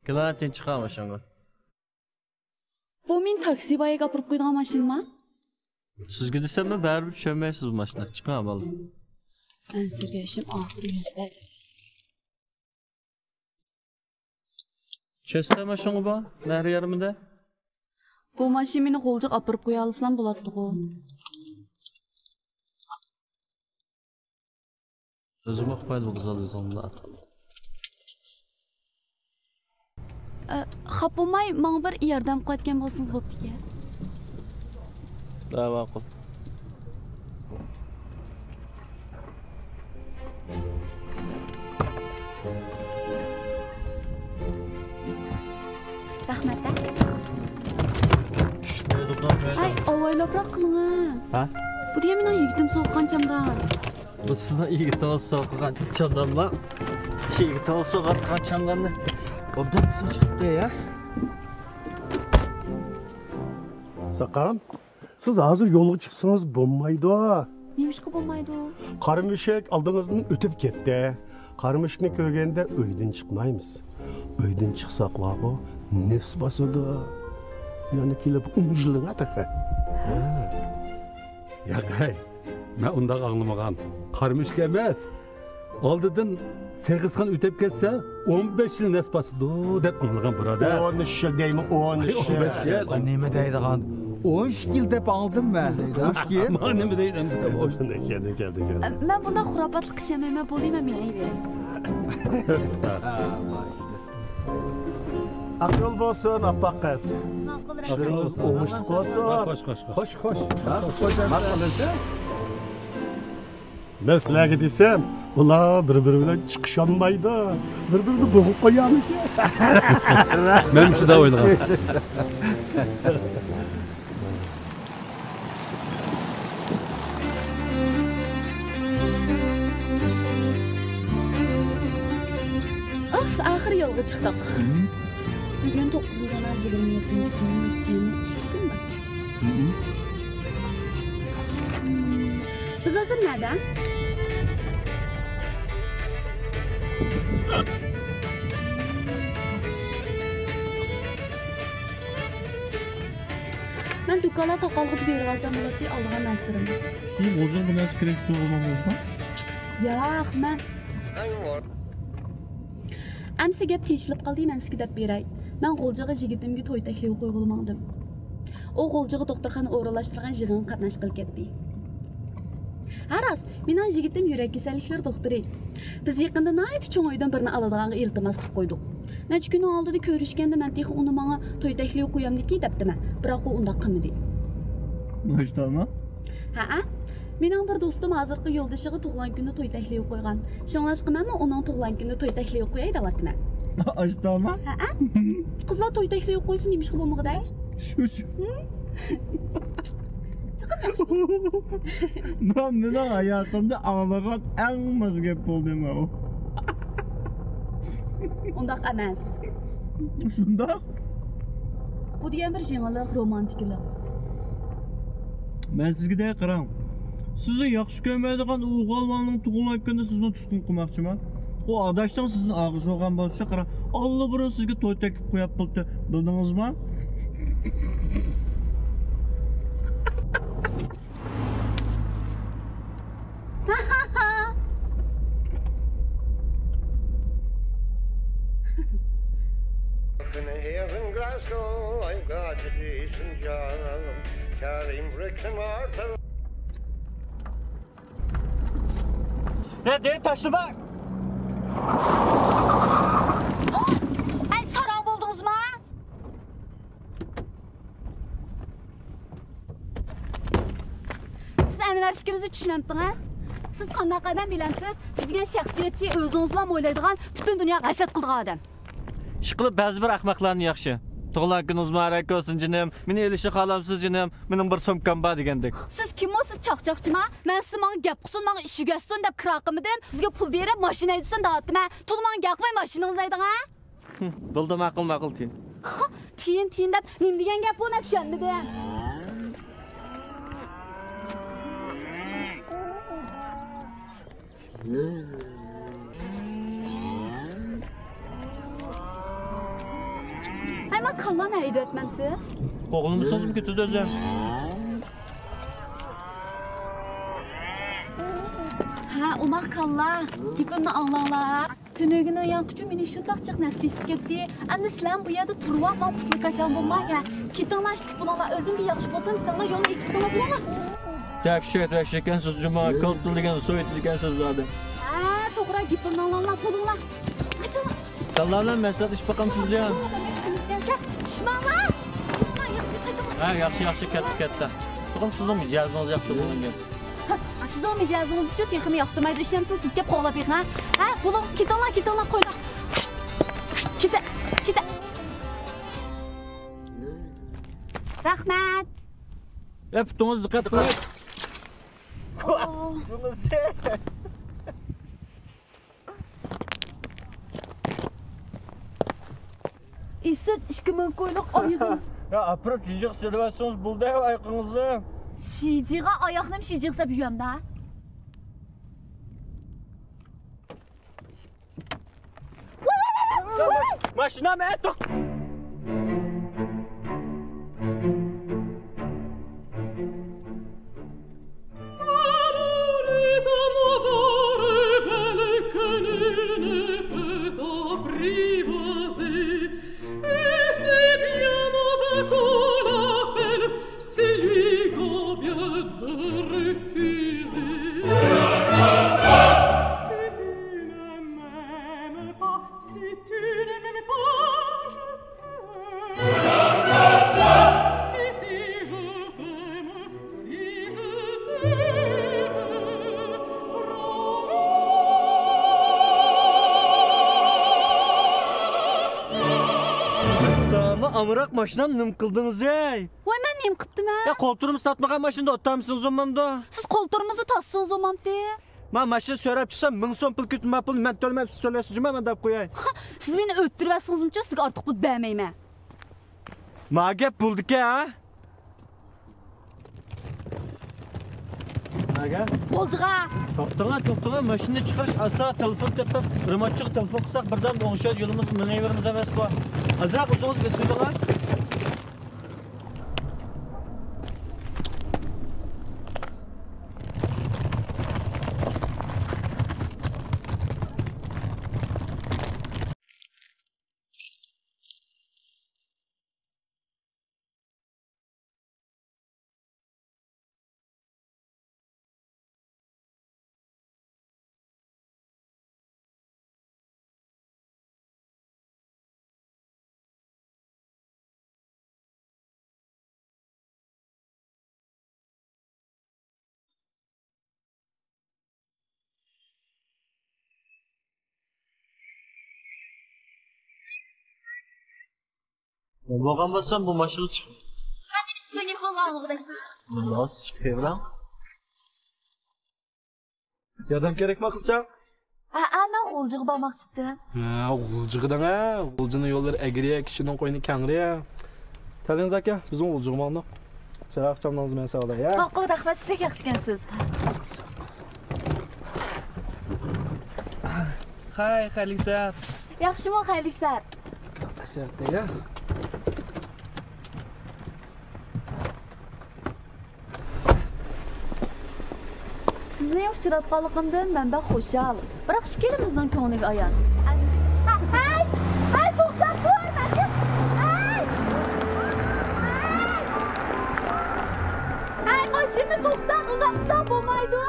كېلە، تىنچ چىقار ماشىنىغا. بۇ مېنى تاكسى بايىگە ئاپىرىپ قويىدىغان ماشىنىما؟ سىزگە دېسەممۇ بەرىبىر چۈشەنمەيسىز بۇ ماشىنىغا. چىقىڭ ئەمەلدىن. ئەنسىرىگەن ئىشىم ئاخىرى يۈز بەردى. چېستە ماشىنىغا بار، نەھرىيەرمىدە. بۇ ماشىنا مېنى غۇلجىغا ئاپىرىپ قويالىسىلام بولاتتىغۇ. ئۆزۈممۇ ئۇقمايدۇ بۇ زال ئۆزۈڭنى. ئە، خاپا بولماي، ماڭا بىر ياردەم قىلىۋەتكەن بولسىڭىز بوپتىكەن. ھە، ماقۇل. رەھمەت، ھە. چۈشۈپ قالدۇق، ھە. ئاي، ئاۋايلاپراق قىلىڭە. ھە؟ بۇ دېگەن مېنىڭ يىگىتىم سوققان چامدان. بۇ سىزنىڭ يىگىتىڭىز سوققان چامدانما؟ شۇ يىگىتىڭىز سوققان چامداننى ئوبدان سوقۇپ قوياي، ھە؟ ساقام، سىز ھازىر يولغا چىقسىڭىز بولمايدۇ. نېمىشقا بولمايدۇ؟ قارا مۈشۈك ئالدىڭىزدىن ئۆتۈپ كەتتى. قارا مۈشۈكنى كۆرگەندە ئۆيدىن چىقمايمىز. ئۆيدىن چىقساق بارغۇ، نەس باسىدۇ. يەنە كېلىپ ئۇنجىلىڭە تېخى. ھە. ياق، ھەي، مەن ئۇنداق ئاڭلىمىغان. قارا مۈشۈك ئەمەس. ئالدىدىن سېغىزخان ئۆتۈپ كەتسە، ئون بەش يىل نەس باسىدۇ دەپ ئاڭلىغان، بۇرادەر. ئون ئۈچ يىل دەيمەن، ئون ئۈچ يىل. ئون بەش يىل. نېمە دەيدىغان؟ ئون ئىككى يىل دەپ ئاڭلىدىم مەن. ئون ئىككى يىل؟ مانا نېمە دەيدۇ ئەمدى؟ كەلدى، كەلدى، كەلدى. مەن بۇنداق خۇراپاتلىققا ئىشەنمەيمەن، بولدى، مەن مېڭىۋېرەي. ئاق يول بولسۇن، ئاپپاق قىز. ماقۇل، رەھمەت. ئىشلىرىڭىز ئوڭۇشلۇق بولسۇن. خوش، خوش، خوش. خوش، خوش. ماقۇل. مەن سىلەرگە دېسەم، ئۇلار بىر-بىرى بىلەن چىقىشالمايدۇ، بىر-بىرىنى بوغۇپ قويامىكىن؟ مەن شۇنداق ئويلىغان. ئاف، ئاخىرى يولغا چىقتۇق. بۈگۈن توققۇزىنچى ئاينىڭ يىگىرمە يەتتىنچى كۈنى، يەنە ئىككى كۈن بار. بىز ھازىر نەدە؟ مەن دۇكانلار تاقالغۇچە بېرىۋالسام بولاتتى ئالىدىغان نەرسىلىرىمنى. سىز غۇلجىغا بىر نەرسە كېرەك تۇيغۇلىماڭلىزما؟ ياق، مەن ئەمسە گەپ تېشىلىپ قالدى، مەن سىزگە دەپ بېرەي. مەن غۇلجىغا يىگىتىمگە توي تەكلىپى قويغىلى ماڭدىم. ئۇ غۇلجىغا دوختۇرخانا ئورۇنلاشتۇرغان يىغىنغا قاتناشقىلى كەتتى. ھە راست، مېنىڭ يىگىتىم يۈرەك كېسەللىكلىرى دوختۇرى. بىز يېقىندا ناھايىتى چوڭ ئۆيدىن بىرنى ئالىدىغانغا ئىلتىماس قىلىپ قويدۇق. نەچچە كۈننىڭ ئالدىدا كۆرۈشكەندە مەن تېخى ئۇنى ماڭا توي تەكلىپى قويامدىكى دەپتىمەن، بىراق ئۇ ئۇنداق قىلمىدى. ماجدالما؟ ھەئە. مېنىڭ بىر دوستۇم ھازىرقى يولدىشىغا تۇغۇلغان كۈنىدە توي تەكلىپى قويغان. شۇڭلاشقا مەنمۇ ئۇنىڭ تۇغۇلغان كۈنىدە توي تەكلىپى قوياي دەۋاتىمەن. ئاشتاما؟ ھەئە. قىزلار توي تەكلىپى قويسا نېمىشقا بولمىغۇدەي؟ شۇش. چىقىپ ياخشى. بۇ مېنىڭ ھاياتىمدا ئاڭلىغان ئەڭ ماز گەپ بولدى ماۋۇ. ئۇنداق ئەمەس. شۇنداق. بۇ دېگەن بىر يېڭىلىق، رومانتىكىلىق. مەن سىزگە دەي قاراڭ. سىزنى ياخشى كۆرمەيدىغان ئۇ ئوغۇل بالىنىڭ تۇغۇلغان كۈنىدە سىزنى تۇتقۇن قىلماقچىما؟ ئۇ ئاداشنىڭ سىزنى ئاغزى بولغان بولسا، قاراڭ، ئاللىبۇرۇن سىزگە توي تەكلىپ قويۇپ بولدى. بىلدىڭىزما؟ يا دېيىپ تاشلىما! ئەي، ساراڭ بولدىڭىزما؟ سىز ئەنۋەر ئىككىمىزنى چۈشىنەمتىڭىز؟ سىز قانداق ئادەم بىلەمسىز؟ سىز دېگەن شەخسىيەتچى، ئۆزىڭىزلا ئويلايدىغان، پۈتۈن دۇنياغا ھەسەت قىلىدىغان ئادەم. ئىشقىلىپ بەزى بىر ئەخمەقلەرنى ياخشى. تۇغۇلغان كۈنىڭىز مۇبارەك بولسۇن، جېنىم. مېنى ئېلىشنى خالامسىز، جېنىم؟ مېنىڭ بىر سومكام بار دېگەندەك. سىز كىممۇ؟ سىز چاقچاقچىما؟ مەن سىزگە ماڭا گەپ قىلسۇن، ماڭا ئىش ئۆگەتسۇن دەپ كىرا قىلمىدىم. سىزگە پۇل بېرىپ، ماشىنا ھەيدىسۇن دەۋاتىمەن. تولا ماڭا گەپ قىلماي ماشىنىڭىزنى ھەيدىڭ، ھە؟ بولدى، ماقۇل، ماقۇل، تىيىن. تىيىن، تىيىن دەپ نېمە دېگەن گەپ بۇ، مەن چۈشەنمىدىم. ھەي، مانا كاللانى ھەيدەۋەتمەمسىز؟ قوغلىمىسىڭىزمۇ كېتىدۇ ئۆزى. ھە، ئوماق كاللا، گېپىمنى ئاڭلاڭلار. تۈنۈگۈننىڭ يانقۇچۇ مېنى شۇنداق جىق نەسىۋىسىگە كەتتى. ئەمدى سىلەرمۇ بۇ يەردە تۇرۇۋالماڭ، قۇتلۇق كاشال بولماڭ ھە. كېتىڭلار، ئىشتىك بولۇڭلار، ئۆزۈمگە ياخشى بولسۇن دېسەڭلار يولنى ئېچىۋېتىڭلار. دەھشەت، دەھشەت ئىكەنسىز جۇما، كالتىلىگەن، سوۋېتلىكەنسىز زادى. ھە، توغرا گېپىمنى ئاڭلاڭلار، بولۇڭلار. قاچىڭلار. كاللانى مەسلىھەتلىشىپ باقامسىز يا؟ چۈشمەڭلار. ياخشى، قايتىڭلار. ھە، ياخشى، ياخشى، كەتتى، كەتتى. چوقۇم سىزنىڭ مىجەزىڭىز ياخشى بولغان گەپ. ھە، سىزنىڭ مىجەزىڭىزچۇ تېخىمۇ ياقتۇرمايدۇ، ئىشەنمىسىڭىز سىز كەپ قوغلاپ بېقىڭ، ھە؟ ھە، بولۇڭ، كېتىڭلار، كېتىڭلار، قويۇڭ. كېتە، كېتە. رەھمەت. ئە، پۇتىڭىز دىققەت قىلىڭ. ئىسىت ئىككى مىڭ كويلۇق ئايىغىم. يا، ئاپىرىپ شىجىغا سېلىۋەتسىڭىز بولدى ئايىقىڭىزنى. شىجىغا ئاياقنىمۇ شىجىغا سېلىپ يۈرەمدە. ماشىنا مەن توختىتىڭ. ئەستانا ئامراق ماشىنام نېمە قىلدىڭىز ھەي؟ ۋاي، مەن نېمە قىپتىمەن؟ يا، قولتۇرمىسى تارتمىغان ماشىنىدا ئولتۇرامسىز بولمامدۇ؟ سىز قولتۇرمىسى تارتسىڭىز بولمامتى؟ مەن ماشىنا سۆرەپ چىقسام، مىڭ سوم پۇل كۆتۈرمە پۇل، مەن تۆلىمەپسىز، تۆلەيسىز جۇما، مەن دەپ قوياي. ھا، سىز مېنى ئۆلتۈرۈۋەتسىڭىزمۇچۇ، سىزگە ئارتۇق پۇل بەرمەيمەن. ما گەپ بولدىكەن، ھە؟ نەگە؟ غۇلجىغا. توختىڭا، توختىڭا، ماشىنىنى چىقىرىش ئاسا، تېلېفون تېپىپ، رېمونتچىغا تېلېفون قىلساق، بىردەم ئوڭشايدۇ، يولىمىزدا مېڭىۋېرىمىز ئەمەسقۇ. ئازراق ئۆزىڭىز بېسىۋېلىڭ. بولغان بولسام بۇ ماشىنىغا چىق. قېنى بىز سىزنى يىقىلغانلىقىدەك. بولسا چىقىپ بېرىڭ. ياردەم كېرەكمۇ قىزچاق؟ ھە، مەن غۇلجىغا بارماقچىدىم. ھە، غۇلجىغا دەڭە. غۇلجىنىڭ يوللىرى ئەگرى، كىشىنىڭ قوينى كەڭرى. تەلىڭىز ئاكا، بىزمۇ غۇلجىغا ماڭدۇق. چىراغ چامنىڭىز مەن ساغلاي، ھە؟ ماقۇل، رەھمەت، سىز بەك ياخشىكەنسىز. خەي، خەيرلىك سەھەر. ياخشىمۇ، خەيرلىك سەھەر. سەھەر دەيە. سىزنى ئۇچراتقانلىقىمدىن مەن بەك خۇشال. بىراق ئىككىلىمىزنىڭ كۆڭلىگە ئايان. ھەي! ھەي، توختاپ تۇر! ھەي! ھەي! ھەي، ماشىنىنى توختات، ئۇنداق قىلساڭ بولمايدۇ!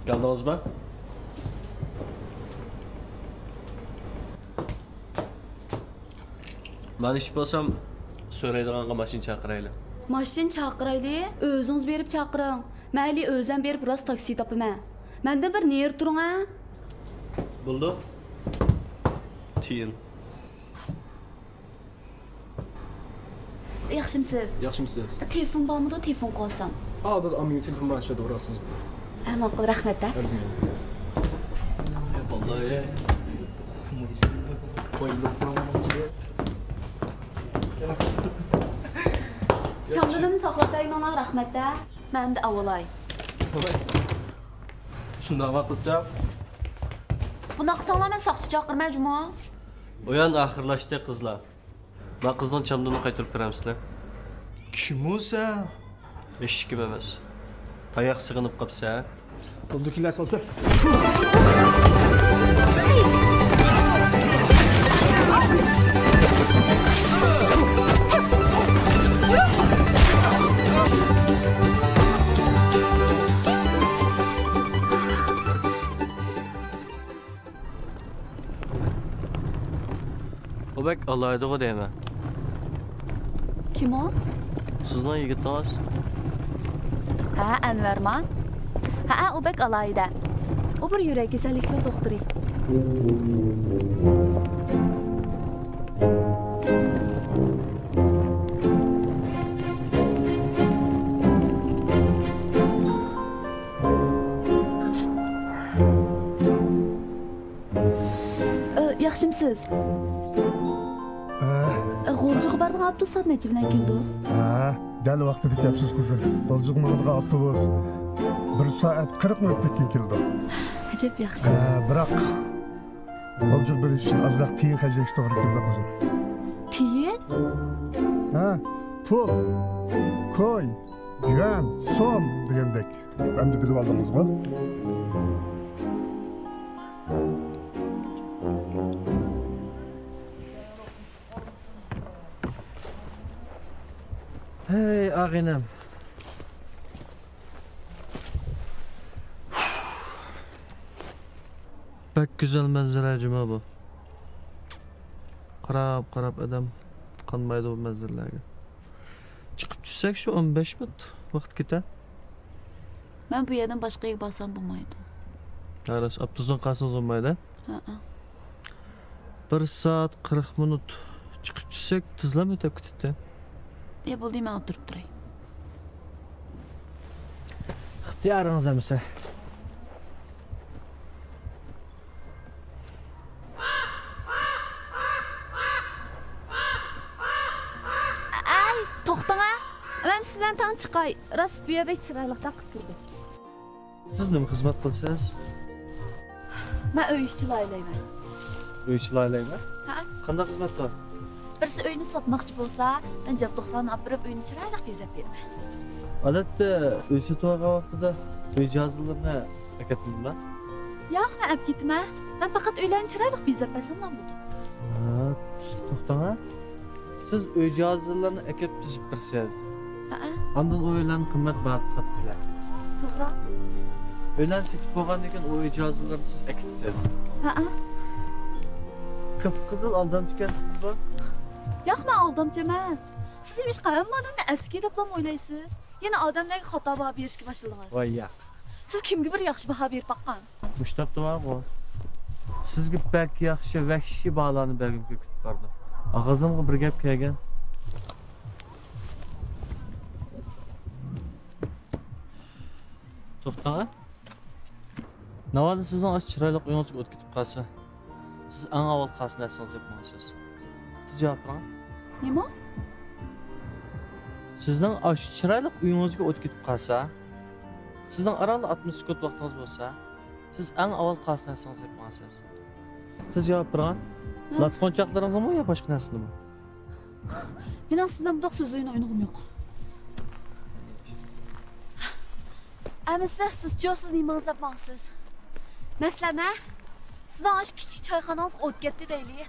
كەلدىڭىزمۇ؟ مانا ئىش بولسام، سۆرەيدىغانغا ماشىنا چاقىرايلى. ماشىنا چاقىرايلى؟ ئۆزىڭىز بېرىپ چاقىرىڭ. مەن ھېلى ئۆزۈم بېرىپ راست تاكسى تاپىمەن. مەندىن بىر نېرى تۇرۇڭ ھە. بولدى. تىيىن. ياخشىمسىز؟ ياخشىمسىز؟ تېلېفون بارمىدۇ، تېلېفون قىلسام؟ ھازىر ئاممىۋى تېلېفون بار، شۇ دوراسىز. ھە، ماقۇل، رەھمەت ھە. چامدىنىمنى ساقلاپ بەرگىنىڭلارغا رەھمەت ھە. مەن ئەمدى ئاۋۇلاي. شۇنداقمۇ قىزچاق؟ بۇنداق قىلساڭلار مەن ساقچى چاقىرىمەن جۇمۇ. ئويۇن ئاخىرلاشتى قىزلار. ما قىزنىڭ چامدىنىنى قايتۇرۇپ بېرەمسىلەر؟ كىم ئۇ سەن؟ ھېچكىم ئەمەس. تاياق سېغىنىپ قاپسەن. بولدى، كېلە سالتە. ئۇ بەك ئالاھىدىغۇ دەيمەن. كىم ئۇ؟ سىزنىڭ يىگىتىڭىز. ھە، ئەنۋەرما؟ ھەئە، ئۇ بەك ئالاھىدە. ئۇ بىر يۈرەك كېسەللىكلىرى دوختۇرى. ئى، ياخشىمسىز؟ ھە. ئى، غۇلجىغا بارىدىغان ئاپتوبۇس سائەت نەچچە بىلەن كېلىدۇ؟ ھە، دەل ۋاقتىدا كەپسىز قىزىم. غۇلجىغا ماڭىدىغان ئاپتوبۇس بىر سائەت قىرىق مىنۇتتىن كېيىن كېلىدۇ. ئەجەب ياخشى. ھە، بىراق غۇلجىغا بېرىش ئۈچۈن ئازراق تىيىن خەجلەش توغرا كېلىدۇ قىزىم. تىيىن؟ ھە، پۇل، كوي، يۈەن، سوم دېگەندەك. ئەمدى بىلىۋالدىڭىزغۇ؟ ھەي، ئاغىنەم. بەك گۈزەل مەنزىرە جۇمۇ بۇ. قاراپ، قاراپ ئادەم قانمايدۇ بۇ مەنزىرىلەرگە. چىقىپ چۈشسەك شۇ ئون بەش مىنۇت ۋاقىت كېتە. مەن بۇ يەردىن باشقا يەرگە بارسام بولمايدۇ. ھە، راست، ئاپتوبۇسنى قالسىڭىز بولمايدۇ. ھەئە. بىر سائەت قىرىق مىنۇت چىقىپ چۈشسەك تېزلا ئۆتۈپ كېتەتتى. يا بولدى، مەن ئولتۇرۇپ تۇراي. ئىختىيارىڭىز ئەمىسە. ئەي، توختاڭا! مەن سىز بىلەن تەڭ چىقاي. راست بۇ يەر بەك چىرايلىقتەك قىلىپ تۇردى. سىز نېمە خىزمەت قىلىسىز؟ مەن ئۆي ئىشى لايىھەلەيمەن. ئۆي ئىشى لايىھەلەيمەن؟ ھە. قانداق خىزمەت بۇ؟ بىرسى ئۆينى ساتماقچى بولسا، مەن جابدۇقلارنى ئاپىرىپ ئۆينى چىرايلىق بېزەپ بېرىمەن. ئادەتتە ئۆي سېتىۋالغان ۋاقتىدا ئۆي جاھازلىرىنى ئەكەتمىدىلا؟ ياق، مەن ئەپ كېتىمەن. مەن پەقەت ئۆيلەرنى چىرايلىق بېزەپ بەرسەملا بولىدۇ. ھە، توختاڭ ھە. سىز ئۆي جاھازلىرىنى ئەكەپ تىزىپ بېرىسىز. ھەئە. ئاندىن ئۇ ئۆيلەرنى قىممەت باھادا ساتىسىلەر. توغرا. ئۆيلەرنى سېتىپ بولغاندىن كېيىن ئۇ ئۆي جاھازلىرىنى سىز ئەكېتىسىز. ھەئە. قىپقىزىل ئالدامچىكەنسىزغۇ. ياق، مەن ئالدامچى ئەمەس. سىز نېمىشقا ھەممە ئادەمنى ئەسكى دەپلا ئويلايسىز؟ يەنە ئادەملەرگە خاتا باھا بېرىشكە باشلىدىڭىز. ۋاي ياق. سىز كىمگە بىر ياخشى باھا بېرىپ باققان؟ مۇشۇ تاپتا بارغۇ. سىزگە بەك ياخشى، ۋەھشىي باھالارنى بەرگۈم كېلىپ كۈتۈپ بارىدۇ. ئاغزىمغا بىر گەپ كەلگەن. توختاڭ. ناۋادا سىزنىڭ ئاشۇ چىرايلىق ئۆيىڭىزگە ئوت كېتىپ قالسا، سىز ئەڭ ئاۋۋال قايسى نەرسىڭىزنى يەپ ماڭىسىز؟ تېز جاۋاب بېرىڭ. نېمە؟ سىزنىڭ ئاشۇ چىرايلىق ئۆيىڭىزگە ئوت كېتىپ قالسا، سىزنىڭ ئاران ئاتمىش سېكۇنت ۋاقتىڭىز بولسا، سىز ئەڭ ئاۋۋال قايسى نەرسىڭىزنى يەپ ماڭىسىز؟ تېز جاۋاب بېرىڭ. ھە؟ لاتقۇنچاقلىرىڭىزنىمۇ يا باشقا نەرسىنىمۇ؟ مېنىڭ سىز بىلەن بۇنداق سۆز ئويۇنى ئوينىغۇم يوق. ئەمىسە سىزچۇ، سىز نېمىڭىز دەپ ماڭىسىز؟ مەسىلەن، ھە؟ سىزنىڭ ئاشۇ كىچىك چايخانىڭىزغا ئوت كەتتى دەيلى.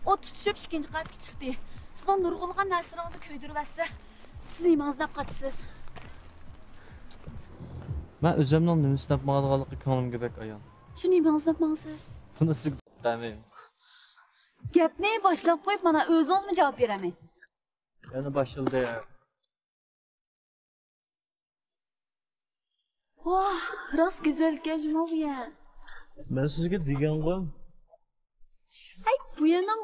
ئوت تۇتۇشۇپ ئىككىنچى قەۋەتكە چىقتى. سىزنىڭ نۇرغۇنلىغان نەرسىلىرىڭىزنى كۆيدۈرۈۋەتسە، سىز نېمىڭىز دەپ قاچىسىز؟ مەن ئۆزۈمنىڭ نېمە سىناپ ماڭىدىغانلىقى كۆڭلۈمگە بەك ئايان. شۇ نېمىڭىزنى سىناپ ماڭىسىز؟ بۇنى سىزگە دەپ بەرمەيمەن. گەپنى باشلاپ قويۇپ، مانا ئۆزىڭىزمۇ جاۋاب بېرەلمەيسىز. يەنە باشلىدى. ۋاھ، راست گۈزەلكەن جۇمۇ بۇ يەر. مەن سىزگە دېگەنغۇ. ئەي، بۇ يەرنىڭ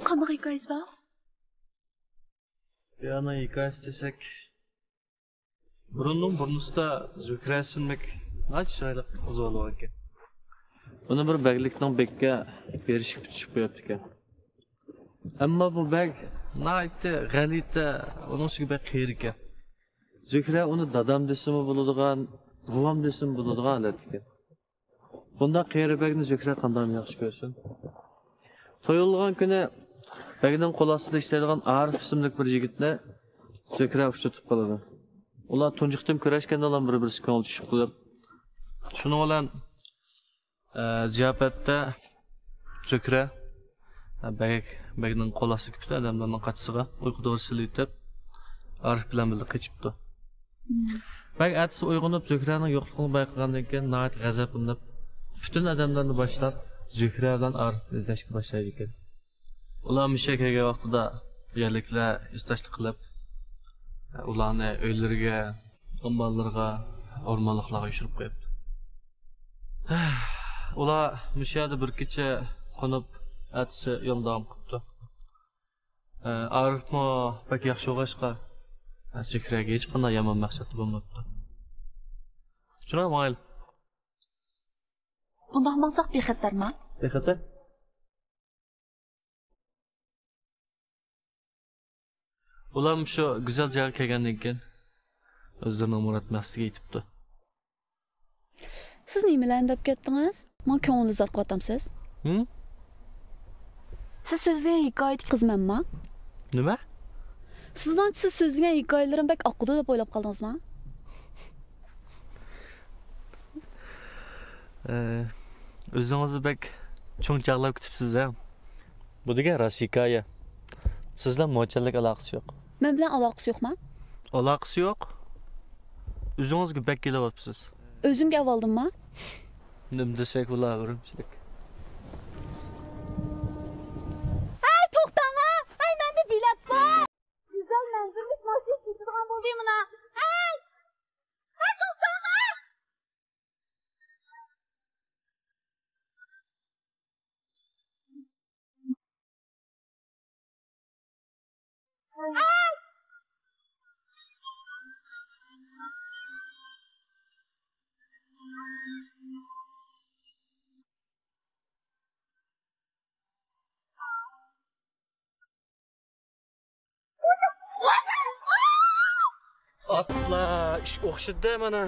قانداق ھېكايىسى بار؟ بۇ يەرنىڭ ھېكايىسى دېسەك، بۇرۇننىڭ بۇرنىسىدا زۆھرە ئىسىملىك ناھايىتى چىرايلىق قىز بالا بار ئىكەن. ئۇنى بىر بەگلىكنىڭ بېگىگە بېرىشكە پۈتۈشۈپ قويۇپتىكەن. ئەمما بۇ بەگ ناھايىتى غەلىتە، ئۇنىڭ ئۈستىگە بەك قېرى ئىكەن. زۆھرە ئۇنى دادام دېسىمۇ بولىدىغان، بوۋام دېسىمۇ بولىدىغان ھالەتتە ئىكەن. بۇنداق قېرى بەگنى زۆھرە قانداقمۇ ياخشى كۆرسۇن؟ تويۇنغان كۈنى بەگنىڭ قول ئاستىدا ئىشلەيدىغان ئارىف ئىسىملىك بىر يىگىتنى زۆھرە ئۇچرىتىپ قالىدۇ. ئۇلار تۇنجى قېتىم كۆرۈشكەندىلا بىر-بىرسىگە كۆڭۈل چۈشۈپ قېلىپ، شۇنىڭ بىلەن ئە، زىياپەتتە زۆھرە، ئە، بەگ، بەگنىڭ قول ئاستىدىكى پۈتۈن ئادەملەرنىڭ قاچىسىغا ئۇيقۇ دورا سېلىۋېتىپ، ئارىف بىلەن بىللە قېچىپتۇ. مم. بەگ ئەتىسى ئويغىنىپ، زۆھرەنىڭ يوقلۇقىنى بايقىغاندىن كېيىن ناھايىتى غەزەپلىنىپ، پۈتۈن ئادەملەرنى باشلاپ، زۆھرە بىلەن ئارىفنى ئىزدەشكە باشلايدىكەن. ئۇلار مۇشۇ يەرگە كەلگەن ۋاقتىدا يەرلىكلەر ئىز تاشلىق قىلىپ، ئۇلارنى ئۆيلىرىگە، ئامبارلىرىغا، ئورمانلىقلارغا يوشۇرۇپ قويۇپتۇ. ئۇلار مۇشۇ يەردە بىر كېچە قونۇپ، ئەتىسى يولىنى داۋام قىپتۇ. ئارىفمۇ بەك ياخشى بولغاچقا، زۆھرەگە ھېچقانداق يامان مەقسەتتە بولماپتۇ. شۇنداق ماڭايلى. بۇنداق ماڭساق بىخەتەرما؟ بىخەتەر. ئۇلار مۇشۇ گۈزەل جايغا كەلگەندىن كېيىن، ئۆزلىرىنىڭ مۇراد مەقسىتىگە يېتىپتۇ. سىز نېمىلەرنى دەپ كەتتىڭىز؟ ماڭا كۆڭۈل ئىزھار قىلىۋاتامسىز؟ ھىم؟ سىز سۆزلىگەن ھېكايىدىكى قىز مەنما؟ نېمە؟ سىزنىڭچە سىز سۆزلىگەن ھېكايىلىرىم بەك ئاقىدۇ دەپ ئويلاپ قالدىڭىزما؟ ئە، ئۆزىڭىزنى بەك چوڭ چاغلاپ كېتىپسىز ھە؟ بۇ دېگەن راست ھېكايە. سىز بىلەن مۇنچىلىك ئالاقىسى يوق. مەن بىلەن ئالاقىسى يوقما؟ ئالاقىسى يوق. ئۆزىڭىزگە بەك كېلىۋاتىسىز. ئۆزۈمگە ئەۋالدىمما؟ نېمە دېسەك بولا، ئۈرۈمچىلىك. ھەي، توختاڭلار! ھەي، مەندە بېلەت بار! گۈزەل مەنزىرىلىك ماشىنا كېتىدىغان بولدى مانا. ھەي! ھەي، توختاڭلار! ئاپلا، ئىش ئوخشىدى مانا.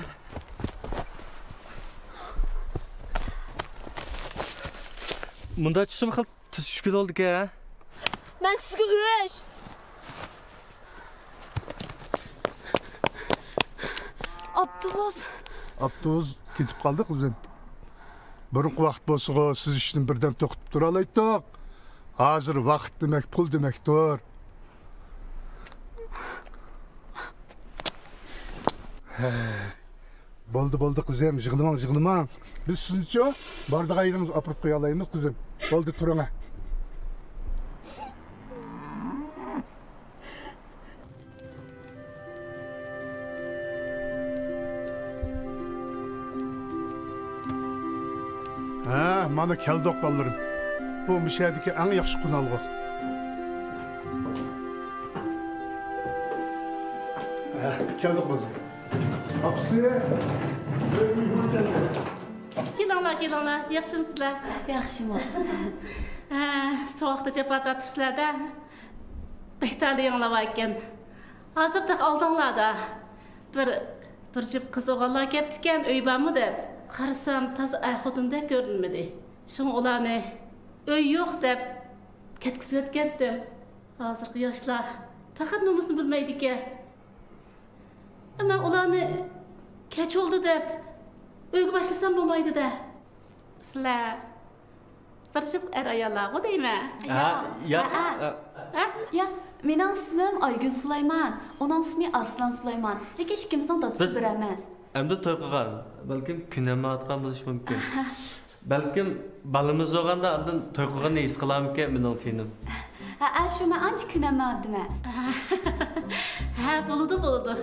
مۇنداق چۈشسىمۇ خېلى تېز چۈشكىلى بولدىكەن. مەن سىزگە ئۆچ. ئاپتوبۇس. ئاپتوبۇس كېتىپ قالدى، قىزىم. بۇرۇنقى ۋاقىت بولسىغۇ، سىز ئىشتىن بىردەم توختىتىپ تۇرالايتتۇق. ھازىر ۋاقىت دېمەك، پۇل دېمەكتۇر. ھە. بولدى، بولدى، قىزىم، يىغلىماڭ، يىغلىماڭ. بىز سىزنىچۇ بارىدىغان يېرىڭىزگە ئاپىرىپ قويالايمىز، قىزىم. بولدى، تۇرۇڭ. ھە، مانا كەلدۇق، بالىلىرىم. بۇ مۇشۇ يەردىكى ئەڭ ياخشى قونالغۇ. ھە، كەلدۇق، بالىلىرىم. ئاپىسى، ئۆيگە مېھمان كەلدى. كېلىڭلار، كېلىڭلار. ياخشىمۇسىلەر؟ ياخشىمۇ. ھە، سوغۇقتا جاپا تارتىپسىلەر-دە. بەك تەلىيىڭلار بار ئىكەن. ھازىر تېخى ئالدىڭلاردا. بىر، بىر جۈپ قىز ئوغۇللار كەپتىكەن، ئۆي بارمۇ دەپ. قارىسام، تازا ئەر-خوتۇندەك كۆرۈنمىدى. شۇڭا ئۇلارنى ئۆي يوق دەپ كەتكۈزۈۋەتكەنتىم. ھازىرقى ياشلار پەقەت نومۇسنى بىلمەيدىكەن. مەن ئۇلارنى كەچ بولدى دەپ ئۆيگە باشلىسام بولمايدۇ-دە. سىلەر بىر جۈپ ئەر-ئاياللارغۇ دەيمەن. ھە، ياق. ھە؟ ھە؟ ياق، مېنىڭ ئىسمىم ئايگۈل سۇلايمان، ئۇنىڭ ئىسمى ئارسلان سۇلايمان. لېكىن ئىككىمىزنىڭ دادىسى بىر ئەمەس. ئەمدى توي قىلغان، بەلكىم كۈنەممەۋاتقان بولۇشى مۇمكىن. بەلكىم بالىمىز بولغاندا ئاندىن توي قىلغىنىنى ھېس قىلارمىكىن مېنىڭ تېنىم. ھە، ھە، شۇ، مەن ئانچە كۈنەممەۋاتىمەن. ھە، بولىدۇ، بولىدۇ.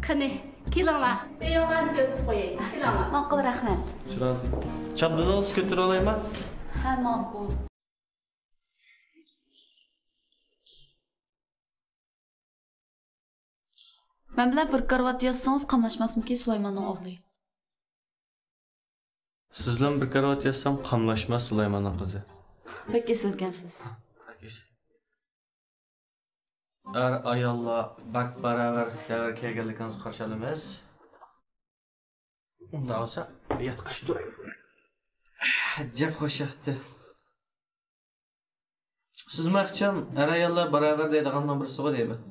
قېنى، كېلىڭلار. ئۆيۈڭلارنى كۆرسىتىپ قوياي. كېلىڭلار. ماقۇل، رەھمەت. چىراغ. چامدىنىڭىزنى كۆتۈرۈۋالايمەن؟ ھە، ماقۇل. مەن بىلەن بىر كارىۋات ياتسىڭىز قاملاشماسمىكىن سۇلايماننىڭ ئوغلى؟ سىز بىلەن بىر كارىۋات ياتسام قاملاشماس سۇلايماننىڭ قىزى. بەك ئېسىلكەنسىز. ئەر ئاياللار بەك باراۋەر دەۋر كەلگەنلىكىڭىزگە قارشى ئالىمىز. ئۇنداق بولسا ياتقاچ تۇرايلى. جىق خۇشياقتى. سىزمۇ ئىخچام ئەر-ئاياللار باراۋەر دەيدىغاننىڭ بىرسىغۇ دەيمەن.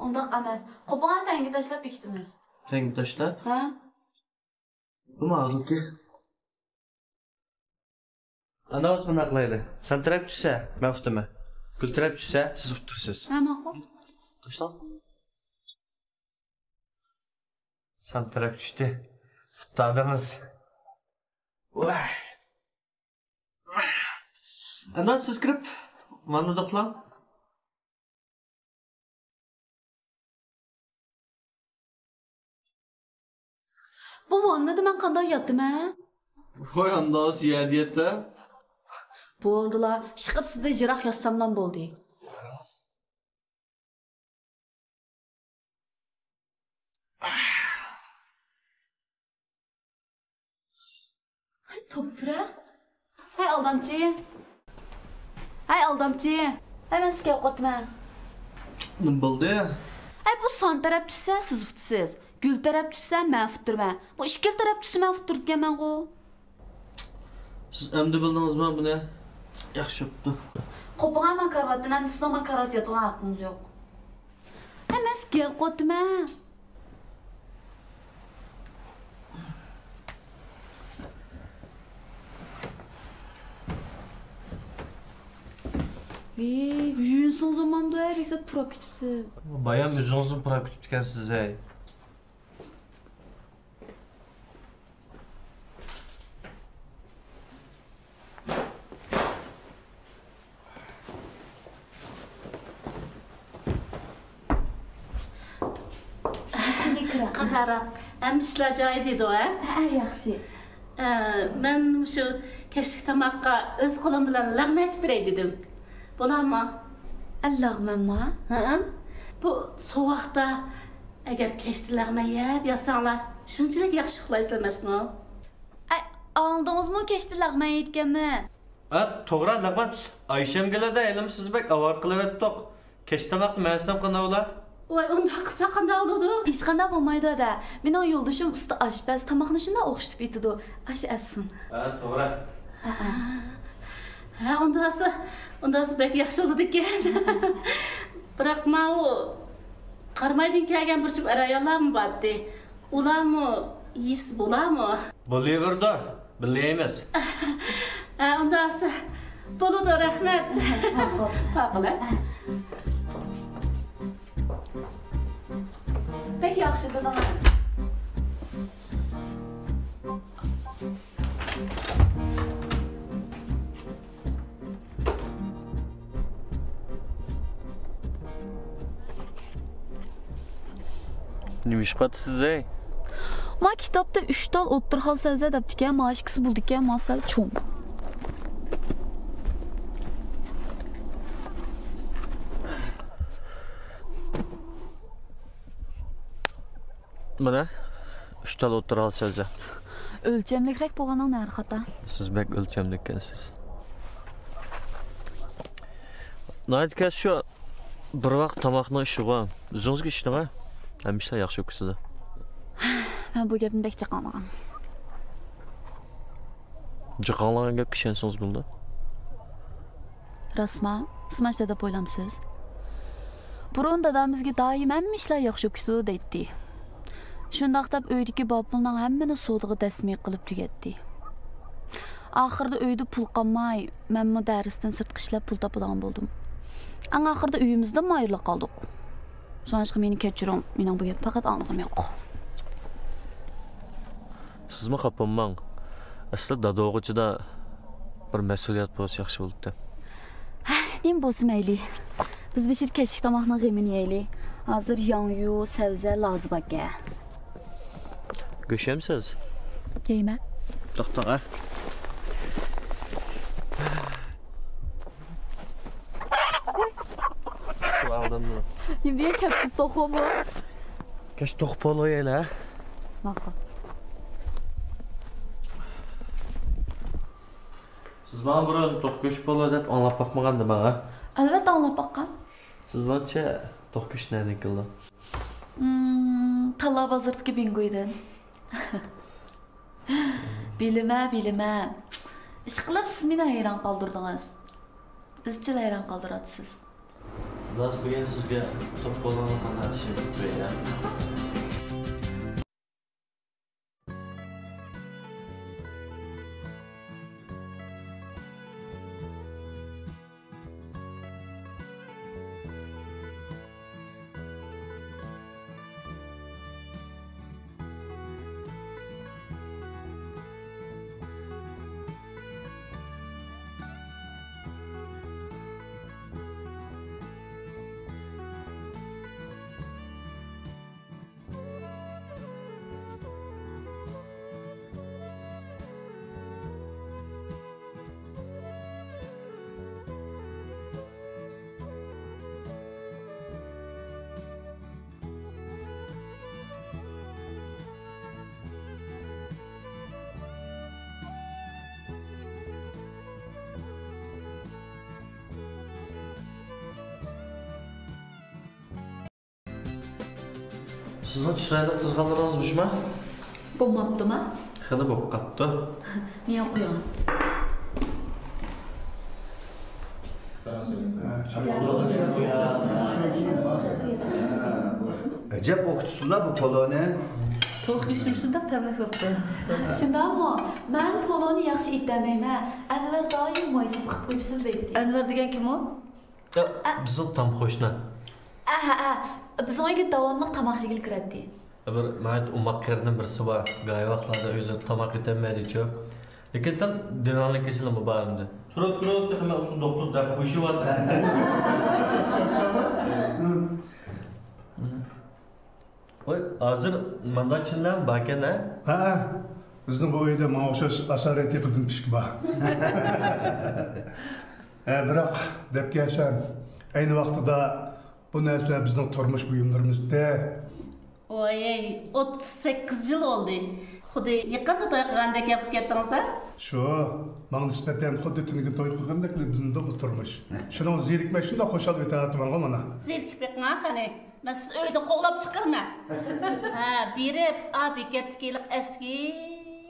ئۇنداق ئەمەس. قوپۇڭا تەڭگە تاشلاپ بېكىتىمىز. تەڭگە تاشلاپ؟ ھە؟ بۇمۇ ئادىلكى. ئانا بولسا مۇنداق قىلايلى. سان تەرەپ چۈشسە، مەن ئۇتىمەن. گۈل تەرەپ چۈشسە، سىز ئۇتتۇرىسىز. ھە، ماقۇل. تاشلاڭ. سان تەرەپ چۈشتى. ئۇتتۇردىڭىز. ۋاھ. ئانا، سىز كىرىپ، ۋاننىدا ئۇخلاڭ. بۇ ۋاننىدا مەن قانداق ياتىمەن؟ ۋاي، ئانداق يەردە ياتە. بولدىلا، ئىشقىلىپ سىزدىن يىراق ياتساملا بولدى. ھەي، توپ تۇرە. ھەي، ئالدامچى. ھەي، ئالدامچى. ھەي، مەن سىزگە ئوقۇتىمەن. نېمە بولدى؟ ھەي، بۇ سان تەرەپ چۈشسە، سىز ئۇتىسىز. گۈل تەرەپ چۈشسە، مەن ئۇتتۇرىمەن. بۇ ئىككىلا تەرەپ چۈشسە، مەن ئۇتتۇرىدىكەنمەنغۇ. سىز ئەمدى بىلدىڭىزمۇ بۇنى؟ ياخشى بوپتۇ. قوپۇڭا مەن كارىۋاتتىن، ئەمدى سىزنىڭ مانا كارىۋاتتا ياتىدىغان ھەققىڭىز يوق. ھە، مەن سىزگە گەپ قىلىۋاتىمەن. ھېي، يۇيۇنسىڭىز بولمامدۇ، ھە، بەك سەت پۇراپ كېتىپسىز. بايام ئۆزىڭىزمۇ پۇراپ كېتىپتىكەنسىز، ھەي. قانداقراق؟ ھەممە ئىشلار جايىدا ئىدى، ھە؟ ھە، ياخشى. ئە، مەن مۇشۇ كەچلىك تاماققا ئۆز قولۇم بىلەن لەغمەن ئېتىپ بېرەي دېدىم. بولارمۇ؟ ئە، لەغمەنمۇ؟ ھە. بۇ سوغۇقتا ئەگەر كەچتە لەغمەن يەپ ياتساڭلار، شۇنچىلىك ياخشى ئۇخلايسىز ئەمەسمۇ؟ ئە، ئاڭلىدىڭىزمۇ، كەچتە لەغمەن يەيدىكەنمىز. ئە، توغرا، لەغمەن. ئايشەمگىلەردە ھېلىمۇ سىز بەك ئاۋارە قىلىۋەتتۇق. كەچ تاماقنى مەن ئەتسەم قانداق بولا؟ ۋاي، ئۇنداق قىلسا قانداق بولىدۇ؟ ھېچقانداق بولمايدۇ ھەدە. مېنىڭ يولدىشىم ئۇستا ئاشپەز، تاماقنى شۇنداق ئوخشىتىپ ئېتىدۇ. ئاشۇ ئەتسۇن. ھە، توغرا. ھە، ھە. ھە، ئۇنداقسا، ئۇنداقسا بەك ياخشى بولىدىكەن. بىراق ماۋۇ قارامايدىن كەلگەن بىر جۈپ ئەر-ئاياللارمۇ بارتتى. ئۇلارمۇ يېسە بولارمۇ؟ بولۇۋېرىدۇ، بىللە يەيمىز. ھە، ئۇنداقسا بولىدۇ، رەھمەت. ماقۇل. ماقۇل، ھە؟ بەك ياخشى دېدىڭىز. نېمە ئىش قىلىۋاتىسىز ھەي؟ ما كىتابتا ئۈچ تال ئوتتۇرا ھال سەۋزە دەپتىكەن، ما ئىككىسى بولىدىكەن، ما سەل چوڭ. مانا، ئۈچ تال ئوتتۇرا ھال سەۋزە. ئۆلچەملىكرەك بولغىنىڭ نەرى خاتا؟ سىز بەك ئۆلچەملىككەنسىز. ناھايىتى كەس شۇ بىر ۋاق تاماقنىڭ ئىشىغۇ. ئۆزىڭىزگە ئىشىنىڭ، ھە؟ ھەممە ئىشلار ياخشى بولۇپ كېتىدۇ. مەن بۇ گەپنى بەك جىق ئاڭلىغان. جىق ئاڭلىغان گەپكە ئىشەنسىڭىز بولىدۇ. راستما؟ سىز مانا شۇنداق دەپ ئويلامسىز؟ بۇرۇن دادام بىزگە دائىم ھەممە ئىشلار ياخشى بولۇپ كېتىدۇ دەيتتى. شۇنداق دەپ ئۆيدىكى بار پۇلنىڭ ھەممىنى سودىغا دەسمىي قىلىپ تۈگەتتى. ئاخىرىدا ئۆيدە پۇل قالماي، مەنمۇ دەرستىن سىرتقى ئىشلەپ پۇل تاپىدىغان بولدۇم. ئەڭ ئاخىرىدا ئۆيىمىزدىنمۇ ئايرىلىپ قالدۇق. شۇڭلاشقا مېنى كەچۈرۈڭ، مېنىڭ بۇ گەپنى پەقەت ئاڭلىغۇم يوق. سىزمۇ خاپا بولماڭ. ئەسلى دادا بولغۇچىدا بىر مەسئۇلىيەت بولسا ياخشى بولاتتى. ھە، نېمە بولسا مەيلى. بىز بېشىدا كەچلىك تاماقنىڭ غېمىنى يەيلى. ھازىر ياڭيۇ، سەۋزە، لازا باركەن. گۆش يەمسىز؟ يەيمەن. توختاڭ، ھە. شۇ ئالدىمدا. نېمە دېگەن كەپسىز توخۇمۇ؟ كەچ توخۇ پولو يەيلى، ھە؟ ماقۇل. سىز ماڭا بۇرۇن توخۇ گۆشى پولو دەپ ئاڭلاپ باقمىغاندا ماڭا؟ ئەلۋەتتە ئاڭلاپ باققان. سىزنىڭچە توخۇ گۆشى نەدىن كېلىدۇ؟ مم، تاللا بازىرىدىكى بىڭگويدىن. بىلىمە، بىلىمە. ئىشقىلىپ سىز مېنى ھەيران قالدۇردىڭىز. ئىزچىل ھەيران قالدۇراتسىز. داس بۈگۈن سىزگە توپ بولغانلىقىنى ئېيتىشنى ئۇنتۇپ قويدى. سىزنىڭ چىرايلىق تىزغانلىرىڭىز مۇشۇما؟ بولماپتۇما؟ خېلى بولۇپ قاپتۇ. مېنى قويۇڭ. ئەجەب ئوخشىتىپسىزلا بۇ پولونى. توخۇ گۆشىمۇ شۇنداق تەملىك بوپتۇ. شۇنداقمۇ؟ مەن پولونى ياخشى ئېتەلمەيمەن. ئەنۋەر دائىم مويسىز قىلىپ قويۇپسىز دەيتتى. ئەنۋەر دېگەن كىم ئۇ؟ ئە، بىزنىڭ تام قوشنا. ئەھە، ئە، بىزنىڭ ئۆيگە داۋاملىق تاماق يېگىلى كىرەتتى. بىر ناھايىتى ئوماق قېرىنىم بىرسى بار. گاھى ۋاقىتلاردا ئۆيلىرىدە تاماق ئېتەلمەيدىچۇ. لېكىن سەل دېڭىڭلىك كېسىلىمۇ بار ئەمدى. تۇرۇپ، تۇرۇپ، تېخى مەن ئۇسسۇل دوختۇر دەپ قويۇشۇۋاتىمەن. ۋاي، ھازىر مانداچىللام باركەن ھە؟ ھەئە، بىزنىڭ بۇ ئۆيدە ماڭا ئوخشاش ئاسارەتلىك قىزىم پىشكى بار. ھە، بىراق دەپ كەلسەم، ئەينى ۋاقتىدا بۇ نەرسىلەر بىزنىڭ تۇرمۇش بۇيۇملىرىمىزدە. ۋاي، ئوتتۇز سەككىز يىل بولدى. خۇددى يېقىندا توي قىلغاندەك گەپ قىلىپ كەتتىڭىز ھە؟ شۇ، ماڭا نىسبەتەن خۇددى تۈنۈگۈن توي قىلغاندەكلا بىزنىڭ بۇ تۇرمۇش. شۇنىڭغا زېرىكمەي شۇنداق خۇشال ئۆتۈۋاتىمەنغۇ مانا. زېرىكىپ بېقىڭا قېنى. مەن سىزنى ئۆيدىن قوغلاپ چىقىرىمەن. ھە، بېرىپ، ئا، بېكەتتىكى ھېلىقى ئەسكى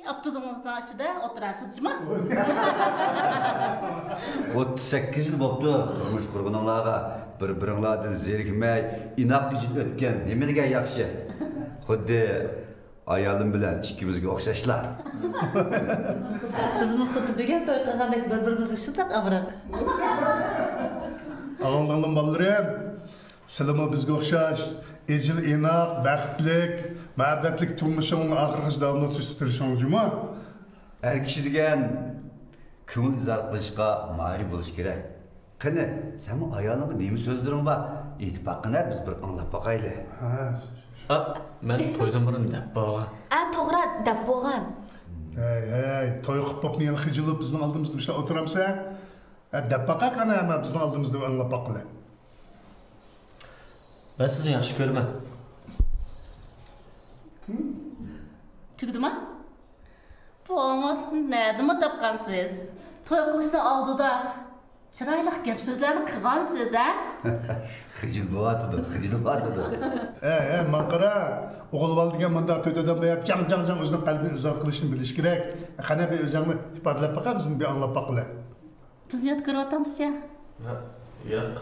ئاپتوبۇسىڭىزنىڭ ئىچىدە ئولتۇرارسىز جۇمۇ. ئوتتۇز سەككىز يىل بوپتۇ تۇرمۇش قۇرغىنىڭلارغا. بىر-بىرىڭلاردىن زېرىكمەي، ئىناق كۈچىدە ئۆتكەن نېمە دېگەن ياخشى. خۇددى ئايالىم بىلەن ئىككىمىزگە ئوخشاشلا. بىزمۇ خۇددى بۈگۈن توي قىلغاندەك بىر-بىرىمىزگە شۇنداق ئامراق. ئاڭلىدىڭلارمۇ بالىلىرىم؟ سىلىمۇ بىزگە ئوخشاش ئىجىل-ئىناق، بەختلىك، مۇھەببەتلىك تۇرمۇشۇڭنى ئاخىرغىچە داۋاملاشتۇرۇشقا تىرىشىڭلار جۇمۇ. ئەر كىشى دېگەن كۆڭۈل ئىزھار قىلىشقا ماھىر بولۇشى كېرەك. قېنى، سەنمۇ ئايالىڭغا نېمە سۆزلىرىڭ بار؟ ئېيتىپ باققىنە، بىز بىر ئاڭلاپ باقايلى. ھە. ئا، مەن تويدىن بۇرۇن دەپ بولغان. ئە، توغرا، دەپ بولغان. ھەي، ھەي، توي قىلىپ بوپمۇ يەنە خىجىل بولۇپ بىزنىڭ ئالدىمىزدا مۇشۇنداق ئولتۇرامسەن؟ ھە، دەپ باقاي قېنى، ھەممە بىزنىڭ ئالدىمىزدا ئاڭلاپ باققىلى. مەن سىزنى ياخشى كۆرىمەن. تۈگىدىما؟ بۇ ئاڭلىقنى نەدىمۇ تاپقانسىز؟ توي قىلىشنىڭ ئالدىدا چىرايلىق گەپ سۆزلەرنى قىلغانسىز ھە؟ خىجىل بولۇۋاتىدۇ، خىجىل بولۇۋاتىدۇ. ھە، ھە، ماڭا قارا. ئوغۇل بالا دېگەن مۇنداق تۆت ئادەم بىلەن جاڭ، جاڭ، جاڭ ئۆزىنىڭ قەلبىنى ئىزھار قىلىشنى بىلىشى كېرەك. قېنى، بىر ئۆزۈڭنى ئىپادىلەپ باقە، بىزمۇ بىر ئاڭلاپ باققىلى. بىزنى يات كۆرۈۋاتامسىز يا؟ يا، ياق.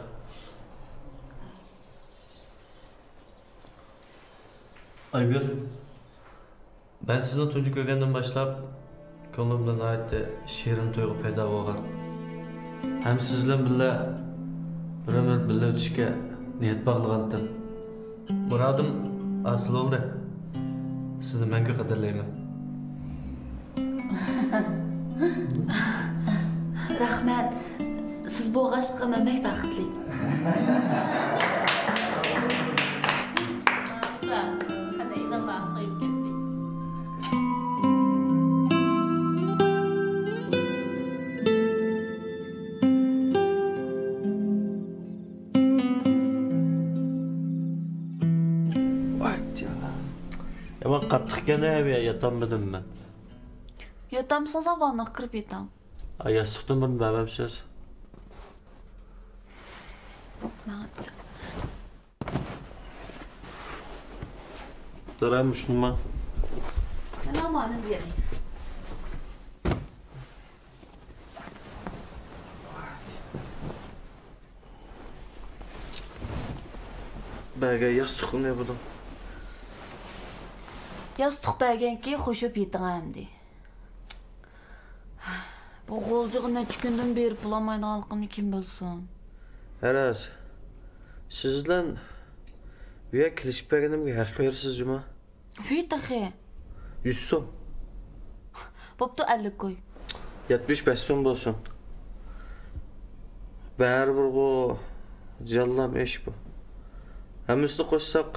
ئايگۈل، مەن سىزنى تۇنجى كۆرگەندىن باشلاپ، كۆڭلۈمدە ناھايىتى شېرىن تۇيغۇ پەيدا بولغان. ھەم سىز بىلەن بىللە بىر ئۆمۈر بىللە ئۆتۈشكە نىيەت باغلىغانتىم. مۇرادىم ھاسىل بولدى. سىزنى مەڭگۈ قەدىرلەيمەن. رەھمەت. سىز بولغاچقا مەن بەك بەختلىك. قېنى ئىنىڭلار سويۇپ كەتتى. ۋاي جانىم. يامان قاتتىق ئىكەن-ھە، بۇ يەر ياتالمىدىم مەن. ياتالمىسىڭىز ۋاننىغا كىرىپ يېتىڭ. ئا، ياستۇقتىن بۇرۇن بەرمەپسىز. ماڭىپسەن. دارا مۇشۇنىما؟ مانا مانا بېرەي. بەرگەن ياستۇقنى بۇدۇم. ياستۇق بەرگەنكى خوشۇپ يېتىڭ ئەمدى. بۇ غۇلجىغا نەچچە كۈندىن بېرىپ بولالمايدىغانلىقىمنى كىم بىلسۇن؟ ھەرەس، سىز بىلەن بۇ يەرگە كېلىشىپ بەرگىنىمگە ھەق بېرىسىز جۇما؟ ھۈي تېخى. يۈز سوم. بوپتۇ، ئەللىك كوي. يەتمىش بەش سوم بولسۇن. بەرىبىرغۇ جاللام ئىش بۇ. ھەممىسىنى قوشساق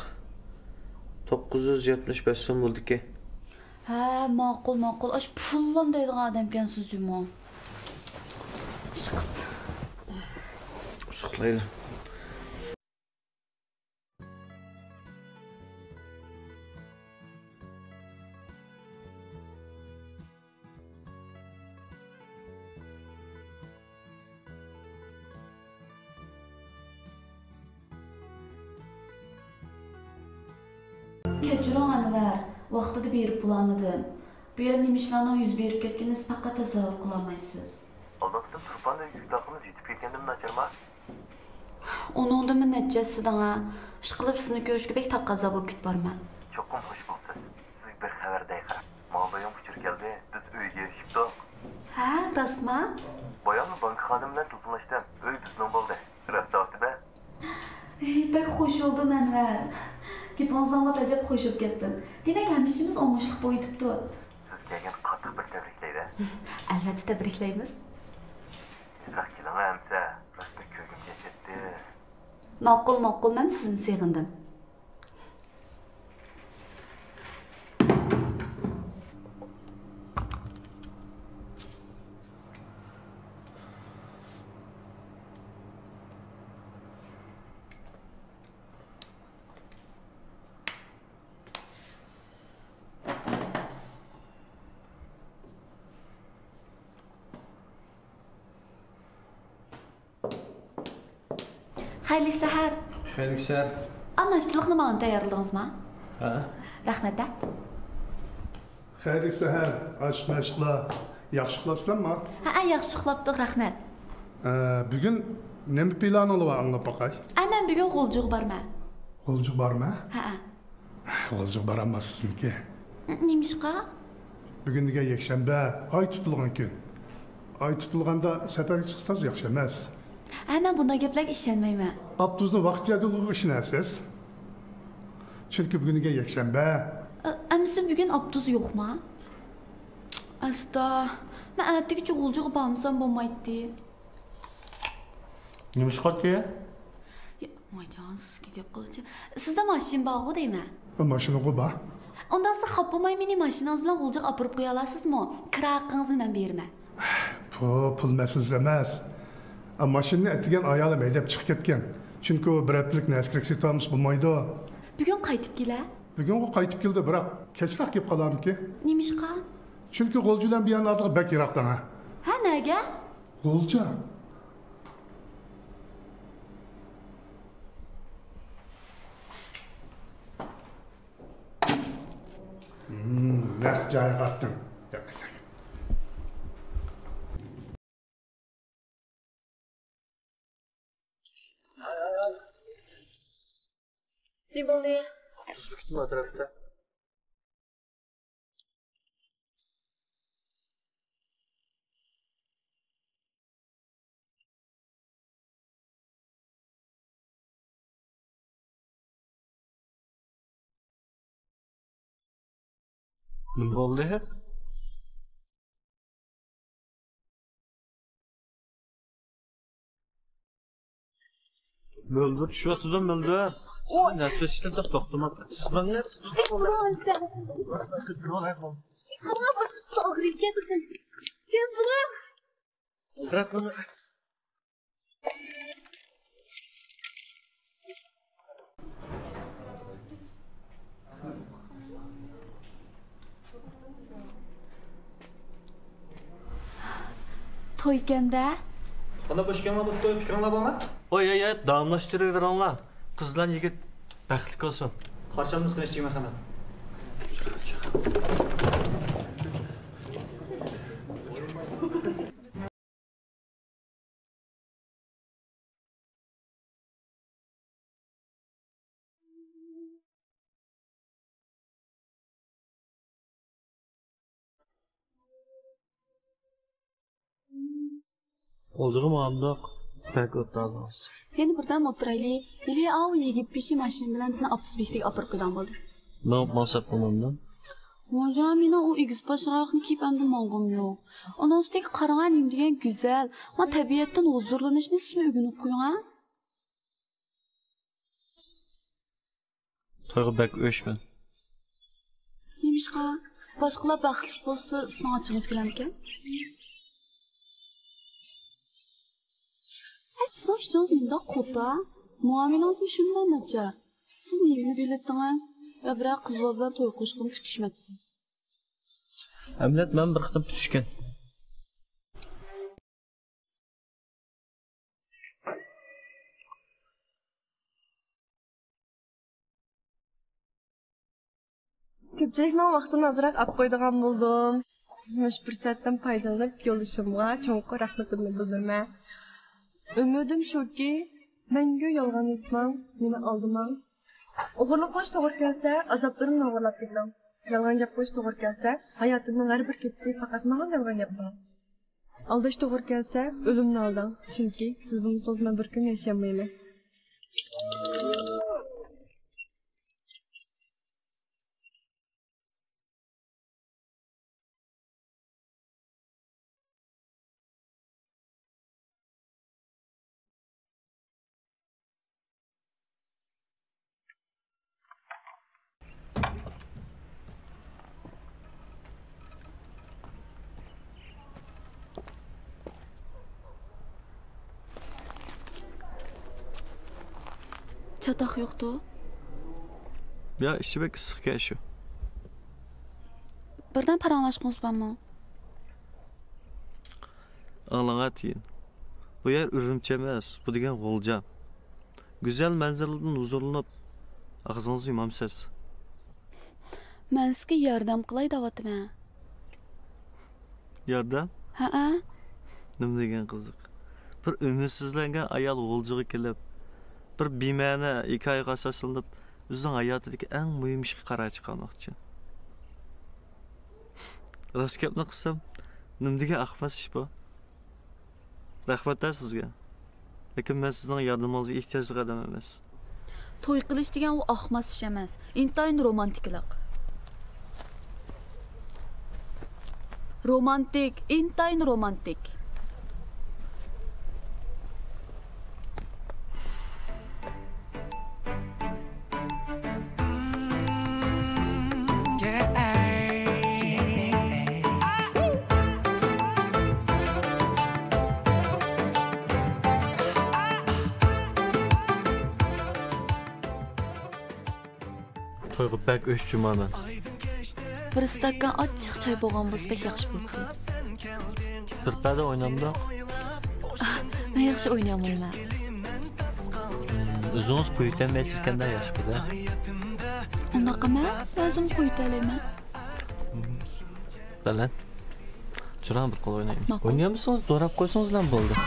توققۇز يۈز يەتمىش بەش سوم بولدىكى. ھە، ماقۇل، ماقۇل. ئاش پۇللام دەيدىغان ئادەمكەنسىز جۇمۇ. ئۇسۇقلايلى. كەچۈرۈڭ ئەنۋەر، ۋاقتىدا بېرىپ بولالمىدىم. بۇ يەردە نېمە ئىشلارنىڭ يۈز بېرىپ كەتكىنىنى سىز پەقەت تەسەۋۋۇر قىلالمايسىز. ئالدامسىز تۇرپاندەك يۈك تاقىمىز يېتىپ كەتكەندىمۇ ناچارما؟ ئۇنىڭدىنمۇ نەچچە ھەسسە دەڭا. ئىشقىلىپ سىزنى كۆرۈشكە بەك تەقەززا بولۇپ كېتىپ بارىمەن. چوقۇم خوش بولىسىز. سىزگە بىر خەۋەر دەي قارا. ماڭا بايام ئۇچۇر كەلدى، بىز ئۆيگە ئېرىشىپتۇق. ھە، راستما؟ باياملا بانكا خادىمى بىلەن تېلېفونلاشتىم. ئۆي بىزنىڭ بولدى. راست دەۋاتىمەن. ھېي، بەك خوش بولدۇم ئەنۋەر. گېپىڭىزنى ئاڭلاپ ئەجەب خوش بولۇپ كەتتىم. دېمەك ھەممە ئىشىمىز ئوڭۇشلۇق بولۇۋېتىپتۇ. سىز كەلگەن قاتتىق بىر تەبرىكلەيلى. ئەلۋەتتە تەبرىكلەيمىز. تېزراق كېلىڭە ئەمسە، راست بەك كۆرگۈم كېلىپ كەتتى. ماقۇل، ماقۇل، مەن سىزنى سېغىندىم. خەيرلىك سەھەر. خەيرلىك سەھەر. ئا، ناشتىلىقنى ماڭا تەييارلىدىڭىزما؟ ھە. رەھمەت ھە. خەيرلىك سەھەر، ئاشىق-مەشۇقلار. ياخشى ئۇخلاپسىلەرما؟ ھەئە، ياخشى ئۇخلاپتۇق، رەھمەت. ئە، بۈگۈن نېمە پىلانىڭلار بار، ئاڭلاپ باقاي. ئە، مەن بۈگۈن غۇلجىغا بارىمەن. غۇلجىغا بارىمەن؟ ھەئە. غۇلجىغا بارالماسسىزمىكىن؟ نېمىشقا؟ بۈگۈن دېگەن يەكشەنبە، ئاي تۇتۇلغان كۈن. ئاي تۇتۇلغاندا سەپەرگە چىقسا تازا ياخشى ئەمەس. ھە، مەن بۇنداق گەپلەرگە ئىشەنمەيمەن. ئاپتوبۇسنىڭ ۋاقىت جەدۋىلىغا ئىشىنەسىز؟ چۈنكى بۈگۈن دېگەن يەكشەنبە. ئە، ئەمىسە بۈگۈن ئاپتوبۇس يوقما؟ ئاستا، مەن ئەتىگىچە غۇلجىغا بارمىسام بولمايتتى. نېمە ئىش قىلاتتى؟ يا، ۋايجان، سىزگە گەپ قىلغۇچە. سىزدە ماشىنا بارغۇ دەيمەن. ماشىنىغۇ بار. ئۇنداق سىز خاپا بولماي مېنى ماشىنىڭىز بىلەن غۇلجىغا ئاپىرىپ قويالارسىزمۇ؟ كىرا ھەققىڭىزنى مەن بېرىمەن. بۇ پۇل مەسىلىسى ئەمەس. ماشىنىنى ئەتىگەن ئايالىم ھەيدەپ چىقىپ كەتكەن. چۈنكى ئۇ بىر ھەپتىلىك نەرسە-كېرەك سېتىۋالمىسا بولمايدۇ. بۈگۈن قايتىپ كېلە؟ بۈگۈنغۇ قايتىپ كېلىدۇ، بىراق كەچرەك كېلىپ قالارمىكىن؟ نېمىشقا؟ چۈنكى غۇلجا بىلەن بۇيان ئارىلىقى بەك يىراق دەڭە. ھە، نەگە؟ غۇلجا. مم، نەق جايىغا ئاتتىڭ. نېمە بولدى؟ ئوتتۇز كۈتۈم ئەتراپتا. نېمە بولدى؟ مۆلدۈر چۈشۈۋاتىدۇ، مۆلدۈر. ئوي. نەسۋەتىشتىن توختىماپتۇ. سىز ماڭا. تېز بولۇڭ. تويكەن-دە. قانداق بوش ئىكەنلا بۇ توي، پىكرىڭلار بارمۇ؟ ئوي، ئوي، ئوي، داۋاملاشتۇرۇۋېرىڭلار. قىز بىلەن يىگىت بەختلىك بولسۇن. قارشى ئالىمىز قېنى، ئىچىگە مەرھەمەت. ئولتۇرۇڭ، ئانداق بەك ئولتۇردىڭىز. يەنە بىردەم ئولتۇرايلى. ھېلى ئاۋۇ يىگىت بېشى ماشىنا بىلەن بىزنى ئاپتوبۇس بېكىتىگە ئاپىرىپ قويىدىغان بولدى. مېڭىپ ماڭساق بولامدۇ؟ ھوجام، مېنىڭ ئۇ ئېگىز پاشنىغاقنى كىيىپ ئەمدى ماڭغۇم يوق. ئۇنىڭ ئۈستىگە قاراڭا، نېمە دېگەن گۈزەل. ما تەبىئەتتىن ھۇزۇرلىنىشنى سىزمۇ ئۆگىنىپ قويۇڭ ھە. تويغا بەك ئۆچمەن. نېمىشقا؟ باشقىلار بەختلىك بولسا، سىزنىڭ ئاچچىقىڭىز كېلەمدىكەن؟ ھە، سىزنىڭ ئىچىڭىز مۇنداق قوتا، مۇئامىلىڭىزمۇ شۇنداق ناچار. سىز نېمىنى بىلىتتىڭىز؟ يا بىرەر قىز بالا بىلەن توي قىلىشقىمۇ پۈتۈشمەپسىز؟ ئەمەلىيەت مەن بىر قېتىم پۈتۈشكەن. كۆپچىلىكنىڭ ۋاقتىنى ئازراق ئاپ قويىدىغان بولدۇم. مۇشۇ پۇرسەتتىن پايدىلىنىپ، يولدىشىمغا چوڭقۇر رەھمىتىمنى بىلدۈرىمەن. ئۈمىدىم شۇكى، مەڭگۈ يالغان ئېيتماڭ، مېنى ئالدىماڭ. ئوغرىلىق قىلىش توغرا كەلسە، ئازابلىرىمنى ئوغرىلاپ كېتىڭ. يالغان گەپ قىلىش توغرا كەلسە، ھاياتىمنىڭ ھەر بىر كېچىسى پەقەت ماڭا يالغان گەپ قىلىڭ. ئالداش توغرا كەلسە، ئۆلۈمنى ئالداڭ، چۈنكى سىز بولمىسىڭىز مەن بىر كۈنمۇ ياشىيالمايمەن. چاتاق يوقتۇ؟ يا، ئىچى بەك ئىسسىقكەن شۇ. بىردەم پاراڭلاشقۇڭىز بارمۇ؟ ئاڭلاڭا تىيىن. بۇ يەر ئۈرۈمچى ئەمەس، بۇ دېگەن غۇلجا. گۈزەل مەنزىرىلىرىدىن ھۇزۇرلىنىپ، ئاغزىڭىزنى يۇمامسىز. مەن سىزگە ياردەم قىلاي دەۋاتىمەن. ياردەم؟ ھەئە. نېمە دېگەن قىزىق. بىر ئۈمىدسىزلەنگەن ئايال غۇلجىغا كېلىپ، بىر بىمەنە ھېكايىگە ئاساسلىنىپ، ئۆزىنىڭ ھاياتىدىكى ئەڭ مۇھىم ئىشقا قارار چىقارماقچى. راست گەپنى قىلسام، نېمە دېگەن ئەخمەس ئىش بۇ. رەھمەت ھە سىزگە. لېكىن مەن سىزنىڭ ياردىمىڭىزگە ئېھتىياجلىق ئادەم ئەمەس. توي قىلىش دېگەن ئۇ ئاخماس ئىش ئەمەس. ئىنتايىن رومانتىكىلىق. رومانتىك، ئىنتايىن رومانتىك. تويغا بەك ئۆچ جۇما مەن. بىر ئىستاكان ئاچچىق چاي بولغان بولسا بەك ياخشى بولاتتى. بىر پەدە ئوينامدۇق؟ مەن ياخشى ئوينىيالمايمەن. ئۆزىڭىز قويۇۋېتەلمەيسىزكەندە ياش قىز ھە؟ ئۇنداق ئەمەس، ئۆزۈم قويۇۋېتەلەيمەن. بەلەن. چىراڭ بىر قول ئوينايمىز. ماقۇل. ئوينىيالمىسىڭىز دوراپ قويسىڭىزلا بولدى.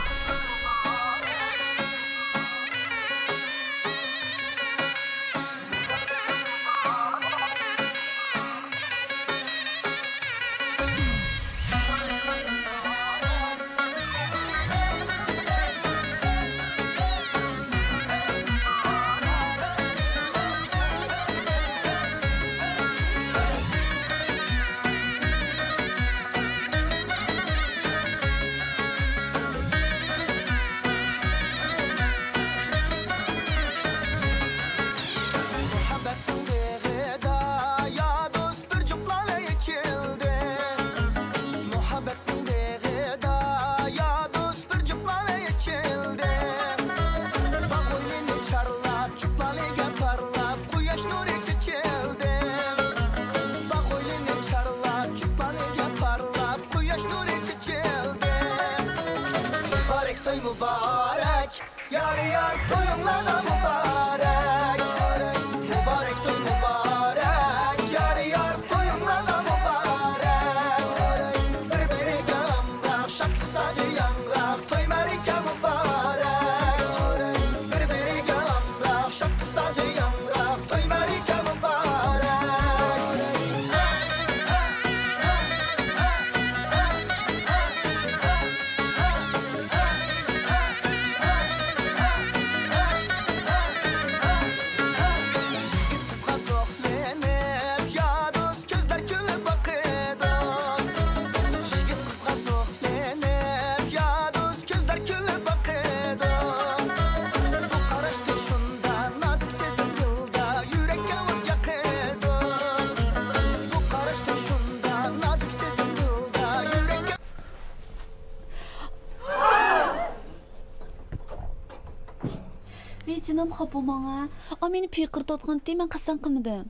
ئانام خاپا بولماڭ ھە. ئا مېنى پىقىرتىۋاتقانتى، مەن قەستەن قىلمىدىم.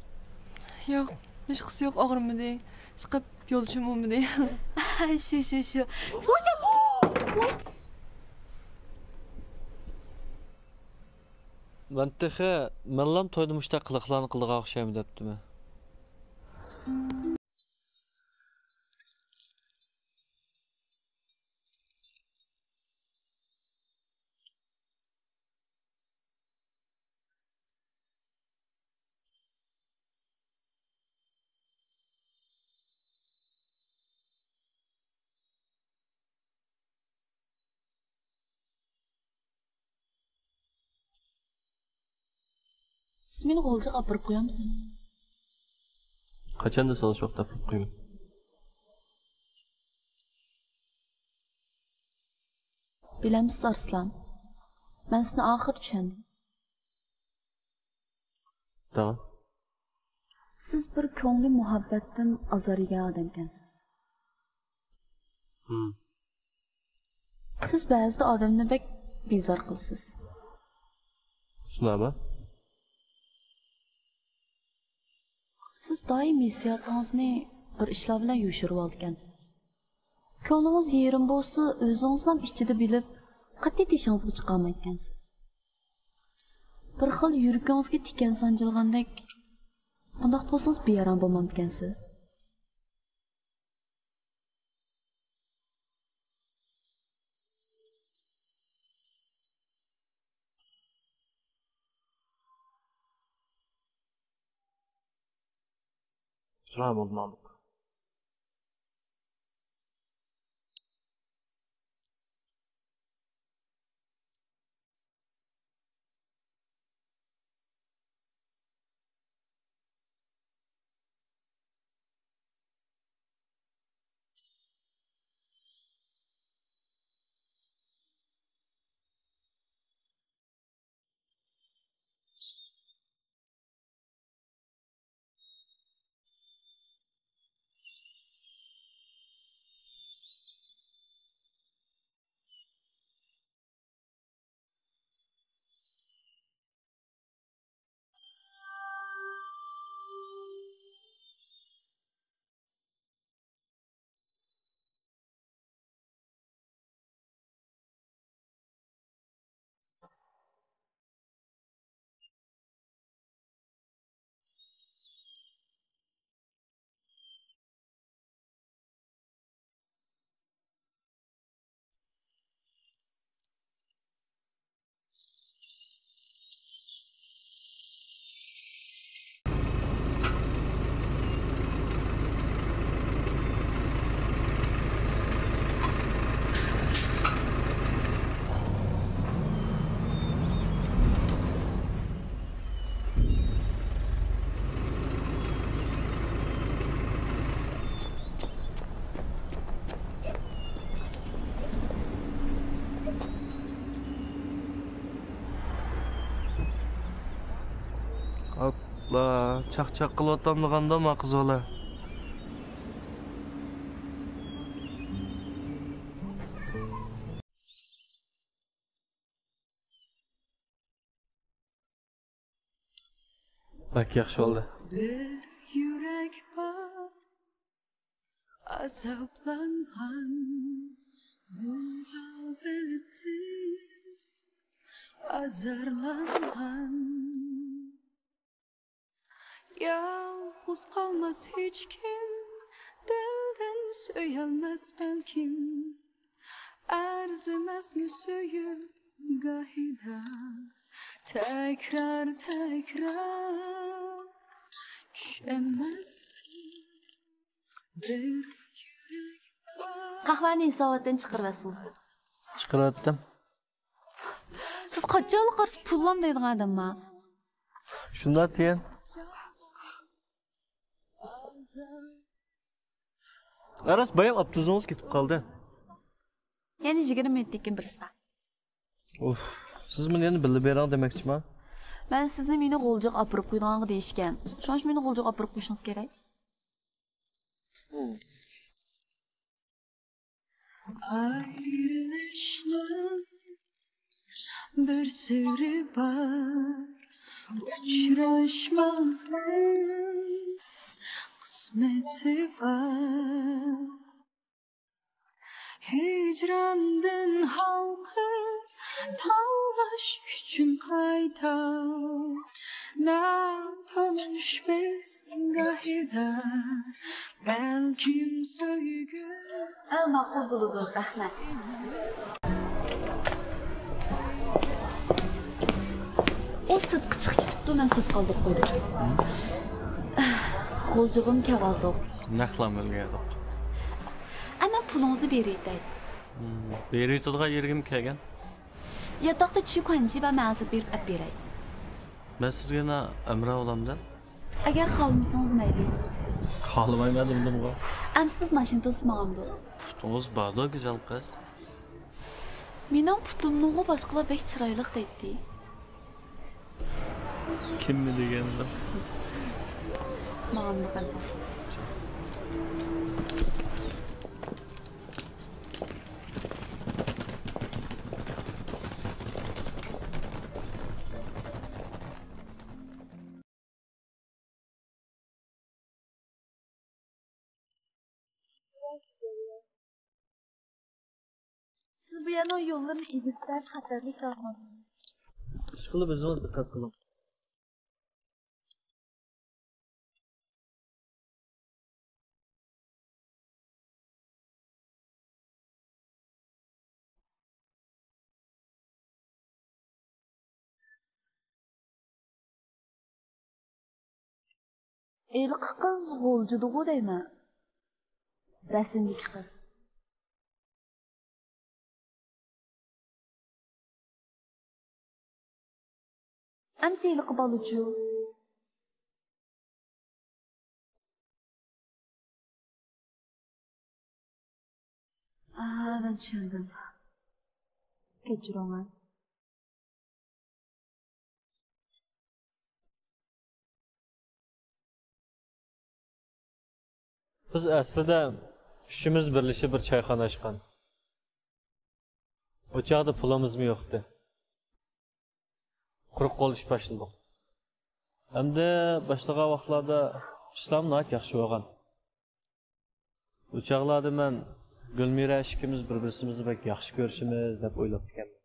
ياق، ھېچقىسى يوق، ئاغرىمىدى. ئىشقىلىپ يولدىشىم بولمىدى. شۇ، شۇ، شۇ. ۋوي، ۋوي. مەن تېخى مەنلام تويدا مۇشۇنداق قىلىقلارنى قىلىدىغان ئوخشايمەن دەپتىمەن. سىز مېنى غۇلجىغا ئاپىرىپ قويامسىز؟ قاچان دېسىڭىز شۇ ۋاقىتتا ئاپىرىپ قويىمەن. بىلەمسىز، ئارسلان؟ مەن سىزنى ئاخىر چۈشەندىم. دەڭ. سىز بىر كۆڭلى مۇھەببەتتىن ئازار يېگەن ئادەمكەنسىز. ھىم. سىز بەزىدە ئادەمنى بەك بىزار قىلىسىز. شۇنداقمۇ؟ سىز دائىم ھېسسىياتىڭىزنى بىر ئىشلار بىلەن يوشۇرۇۋالىدىكەنسىز. كۆڭلىڭىز يېرىم بولسا، ئۆزىڭىزلا ئىچىدە بىلىپ، قەتئىي تېشىڭىزغا چىقارمايدىكەنسىز. بىر خىل يۈرىكىڭىزگە تىكەن سانجىلغاندەك، بۇنداق بولسىڭىز بىئارام بولمامدىكەنسىز؟ شۇنداق بولدى مامۇت. ئاپلا، چاقچاق قىلىۋاتامدۇ قانداق ما قىز بالا؟ بەك ياخشى بولدى. بىر يۈرەك بار، ئازابلانغان، مۇھەببەتتىن ئازارلانغان. يالغۇز قالماس ھېچكىم، دەلدەن سۆيەلمەس بەلكىم. ئەرزىمەسنى سۆيۈپ گاھىدا، تەكرار، تەكرار چۈشەنمەستىن بىر يۈرەك بار. قەھۋەنى ھېساباتتىن چىقىرىۋەتسىڭىز. چىقىرىۋەتتىم. سىز قاچانلا قارىسا پۇللام دەيدىغان ئادەمما. شۇنداق تېن. ئەرەس بايام ئاپتوبۇسىڭىز كېتىپ قالدى. يەنە يىگىرمە مىنۇتتىن كېيىن بىرسى بار. ئۇف، سىز مېنى يەنە بىللە بېرىڭ دېمەكچىما؟ مەن سىزنى مېنى غۇلجىغا ئاپىرىپ قويىدىغانغا دېيىشكەن. شۇڭا مېنى غۇلجىغا ئاپىرىپ قويۇشىڭىز كېرەك. ئايرىلىشنىڭ بىر سىرى بار، ئۇچراشماقنىڭ قىسمىتى بار. ھىجراندىن ھالقىپ تاۋلاش ئۈچۈن قايتا، ناتونۇش بىز گاھىدا، بەلكىم سۆيگۈ. ئە، ماقۇل بولىدۇ، رەھمەت. ئۇ سىرتقا چىقىپ كېتىپتۇ، مەن سۇس قالدۇرۇپ قويدۇم. غۇلجىغىمۇ كەۋالدۇق. نەقلا مۆلگەردۇق. ئەمما پۇلىڭىزنى بېرىۋېتەي. بېرىۋېتىدىغان يېرىگىمۇ كەلگەن. ياتاقتا چۈ كۇەنجى بار، مەن ھازىر بېرىپ ئەپ بېرەي. مەن سىزگە يەنە ئەمرا بولامدىم؟ ئەگەر خالىمىسىڭىز مەيلى. خالىمايمەن دېمىدىمغۇ. ئەمسە بىز ماشىنا توسۇپ ماڭامدۇق. پۇتىڭىز باردۇ، گۈزەل قىز. مېنىڭ پۇتۇمنىغۇ باشقىلار بەك چىرايلىق دەيتتى. كىمنى دېگەندۇ؟ ماڭامدۇق ئەمسە. سىز بۇ يەرنىڭ يوللىرىنى ئېگىز پەس، خەتەرلىك ئاڭلىماڭ. ئىشقىلىپ ئۆزىڭىز دىققەت قىلىڭ. ھېلىقى قىز غۇلجىدىغۇ دەيمەن. رەسىمدىكى قىز. ئەمسە ھېلىقى بالىچۇ؟ ئا، مەن چۈشەندىم. كەچۈرۈڭلار. بىز ئەسلىدە ئۈچىمىز بىرلىشىپ بىر چايخانا ئاچقان. ئۇ چاغدا پۇلىمىزمۇ يوقتى. قۇرۇق قول ئىش باشلىدۇق. ئەمدى باشلىغان ۋاقىتلاردا ئىشلارمۇ ناھايىتى ياخشى بولغان. ئۇ چاغلاردا مەن گۈلمىرە ئىككىمىز بىر-بىرسىمىزنى بەك ياخشى كۆرۈشىمىز دەپ ئويلاپتىكەنمەن.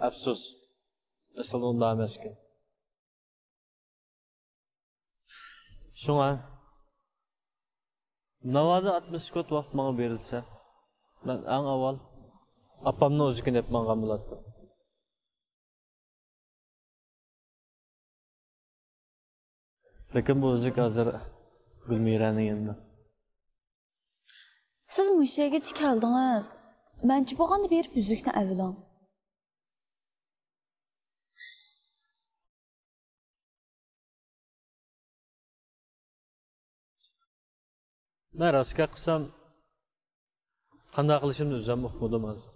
ئەپسۇس، ئەسلىدە ئۇنداق ئەمەسكەن. شۇڭا، ناۋادا ئاتمىسكوت ۋاقىت ماڭا بېرىلسە، مەن ئەڭ ئاۋۋال ئاپامنىڭ ئۆزىكىنى ئېلىپ ماڭغان بولاتتىم. لېكىن بۇ ئۈزۈك ھازىر گۈلمىرەنىڭ يېنىدا. سىز مۇشۇ يەرگىچە كەلدىڭىز. مەنچە بولغاندا بېرىپ ئۈزۈكنى ئەۋېلىڭ. مەن راست گەپ قىلسام، قانداق قىلىشىمنى ئۆزۈم ئۇقمىدىم ھازىر.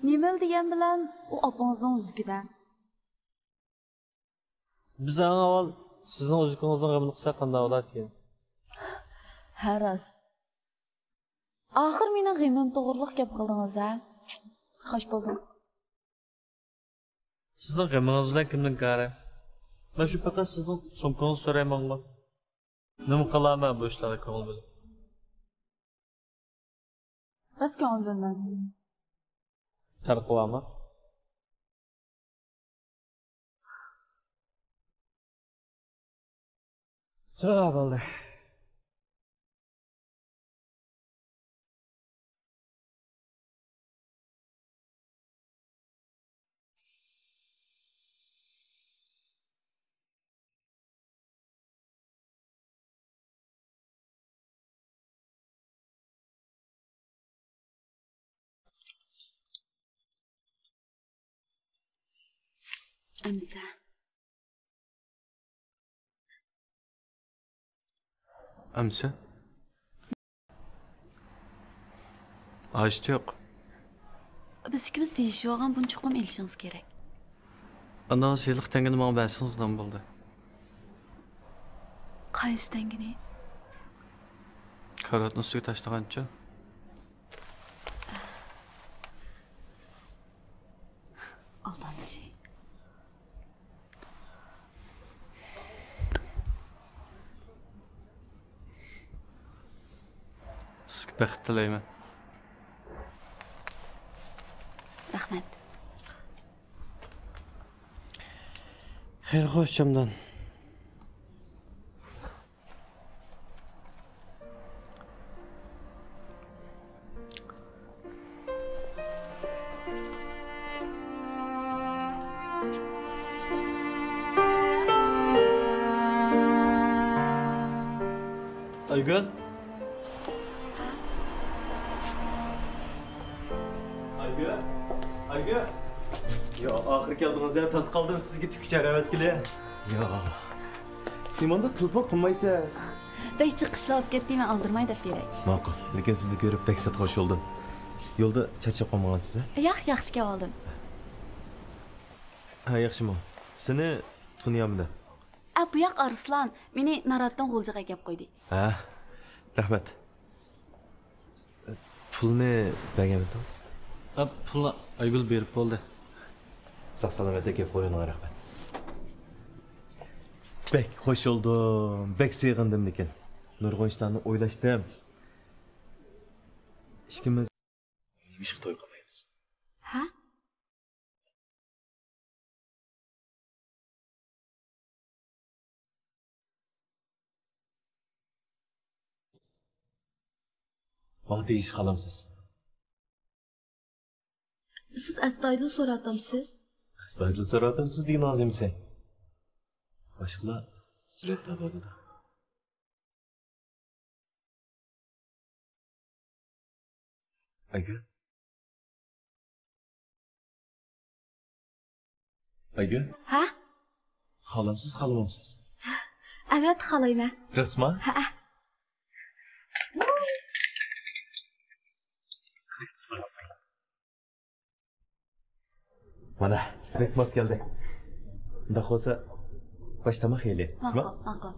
نېمىلا دېگەن بىلەن ئۇ ئاپىڭىزنىڭ ئۈزۈكىدە. بىز ئەڭ ئاۋۋال سىزنىڭ ئۈزۈكىڭىزنىڭ غېمىنى قىلساق قانداق بولاركىن؟ ھە، راست. ئاخىر مېنىڭ غېمىم توغرىلىق گەپ قىلدىڭىز ھە؟ خوش بولدۇم. سىزنىڭ غېمىڭىز بىلەن كىمنىڭ كارى؟ مەن شۇ پەقەت سىزنىڭ سومكىڭىزنى سورايمەنغۇ. نېمە قىلارمەن بۇ ئىشلارغا كۆڭۈل بۆلۈپ؟ بەس كۆڭۈل بۆلمەڭ. پەرقى بارمۇ؟ چىراغ بولدى. ئەمسە. ئەمسە؟ ھاجىتى يوق. بىز ئىككىمىز دېيىشىۋالغان بۇنى چوقۇم ئېلىشىڭىز كېرەك. ئاندىن سىلىق تەڭگىنى ماڭا بەرسىڭىزلا بولدى. قايسى تەڭگىنى؟ كارىۋاتنىڭ ئۈستىگە تاشلىغانچۇ؟ بەخت تىلەيمەن. رەھمەت. خەير، خوش، چامدان. ئايگۈل. ئايگۈل. ئايگۈل. يا، ئاخىرى كەلدىڭىز يا، تاس قالدىم سىزگە تىك ئۇچار ئەۋەتكىلى. يا. نېمانداق تېلېفون قىلمايسىز؟ بەك جىق ئىشلار بولۇپ كەتتى، مەن ئالدىرىماي دەپ بېرەي. ماقۇل. لېكىن سىزنى كۆرۈپ بەك سەت خوش بولدۇم. يولدا چارچاپ قالمىغانسىز، ھە؟ ياق، ياخشى كەلدىم. ھە، ياخشىمۇ؟ سېنى تونۇيالمىدىم. ئە، بۇ ياق ئارسلان. مېنى ناراتتىن غۇلجىغا ئەكەپ قويدى. ھە، رەھمەت. پۇلنى بەرگەنمىدىڭىز؟ ئە، پۇلنى ئايگۈل بېرىپ بولدى. ساق سالامەت ئەكەپ قويغىنىڭغا رەھمەت. بەك خوش بولدۇم، بەك سېغىندىم لېكىن. نۇرغۇن ئىشلارنى ئويلاشتىم. ئىككىمىز نېمىشقا توي قىلمايمىز؟ ھە؟ ماڭا تېگىشىپ قالامسىز؟ سىز ئەستايىدىل سوراتامسىز؟ ئەستايىدىل سوراتامسىز دېگىنىڭىز نېمىسى؟ باشقىلار سۈرەتتە ئالىدۇ. ئايگۈل؟ ئايگۈل؟ ھە؟ خالامسىز، خالىمامسىز؟ ئەۋەت، خالايمەن. راستما؟ ھەئە. مانا، بەك ماس كەلدى. ئۇنداق بولسا، باش تاماق يەيلى. ماقۇل، ماقۇل.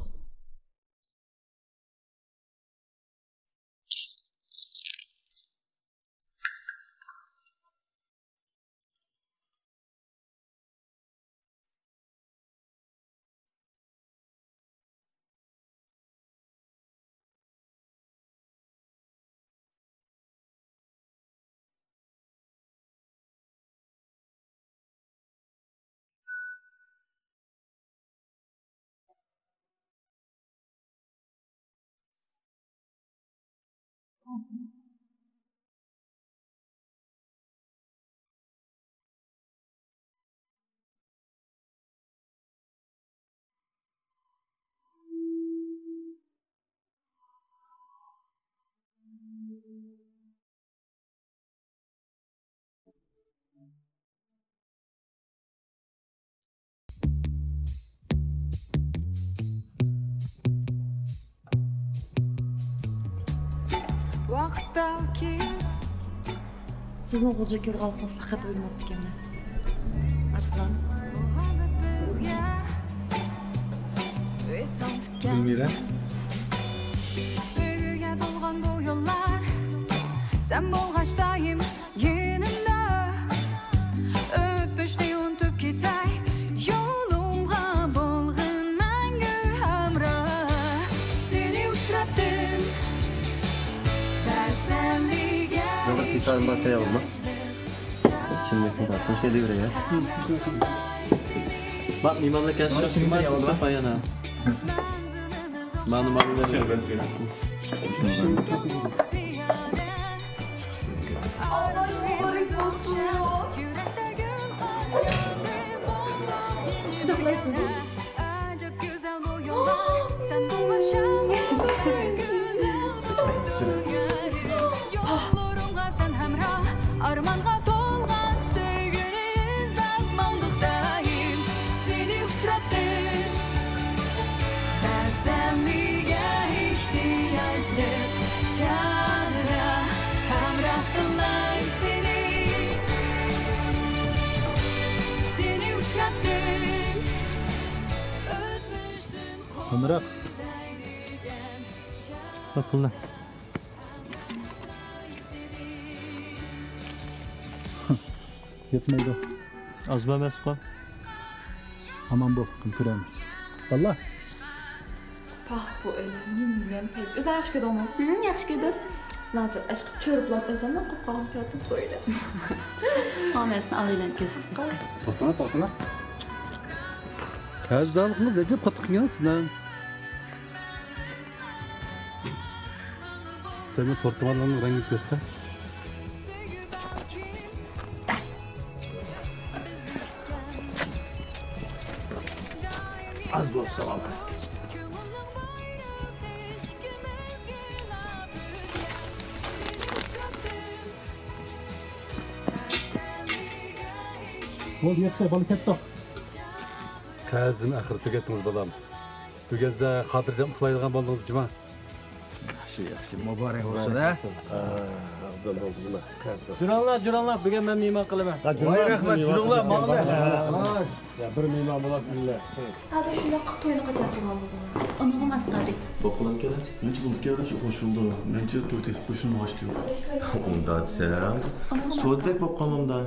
ۋاقىت بەلكى. سىزنىڭ غۇلجىغا كېلىدىغانلىقىڭىزنى پەقەت ئويلىماپتىكەنمەن. ئارسلان. مۇھەببەت بىزگە ۋىسال پۈتكەن. گۈلمىرە. سۆيگۈگە تولغان بۇ يوللار، سەن بولغاچ دائىم يېنىمدا. ئۆتمۈشنى ئۇنتۇپ كېتەي، يولۇمغا بولغىن مەڭگۈ ھەمراھ. سېنى ئۇچراتتىم تەسەللىگە. نوبات تىسارىم بار، تەييار بولما. ئىچىملىكنى تارتىپ ئىشلىتىۋېرەي. بار، مېھمانلار كەلسە، شۇ ئىچىملىكنى ئايانا. مانا، مانا، مانا. ئەجەب گۈزەل بۇ يوللار، سەن بولغاچ ئەڭ گۈزەل بۇ دۇنيا. يوللىرىمغا سەن ھەمراھ، ئارمانغا تولغان سۆيگۈنى ئىزدەپ ماڭدۇق دائىم. سېنى ئۇچراتتىم تەسەللىگە ئېھتىياجلىق چاغدا، ھەمراھ قىلاي سېنى. سېنى ئۇچراتتىم ئۆتمۈشتىن. ھەمراھ. قوي پۇلنى. يەتمەيدۇ. ئازمۇ ئەمەسقۇ؟ ئامان بول، كۈن كۆرەرمىز. ۋاللا. پاھ، بۇ ئۆيلەر نېمىدېگەن پەيز. ئۆزۈڭ ياخشى كۆردۈڭمۇ؟ ھىم، ياخشى كۆردۈم. سىناسەت ئاشقا چۆرۈپلام ئۆزۈمنىڭ قوپقان كۆتۈپ قويدى. ماڭ مەن سېنى ئالىيلەن كۆزىتىپ. توختىما، توختىما. قەرزدارلىقىڭىز ئەجەب قاتتىق كەلگەن سىزنىڭ. سەن پورتماللىڭنىڭ رەڭگىنى كۆرسە. ئاز بولسا ئالدى. بولدى، يەتتى، بالا كەتتۇق. قەرزدىن ئاخىرى تۈگەتتىڭىز، بالام. بۈگۈن سىز خاتىرجەم ئۇخلايدىغان بولدىڭىز جۇما. ياخشى، ياخشى. مۇبارەك بولسۇن، ھە؟ ئابدۇللا، قەرزدار. جۈرۈڭلار، جۈرۈڭلار، بۈگۈن مەن مېھمان قىلىمەن. ۋاي، رەھمەت، جۈرۈڭلار، ماڭىڭلار. يا، بىر مېھمان بولاتتىڭلار. ھازىر شۇنداق قىلىپ توينى قاچان قىلغان بولدۇڭلار؟ ئۇنىڭغا ماس قالدى. بولۇپ قالامدىكەن؟ نەچچە بولدىكەن، شۇ قوشۇلدى. مەنچە توي تېپىپ قوشۇلمىغاچ. ئۇنداق دېسەم، سودىدەك بولۇپ قالمامدا.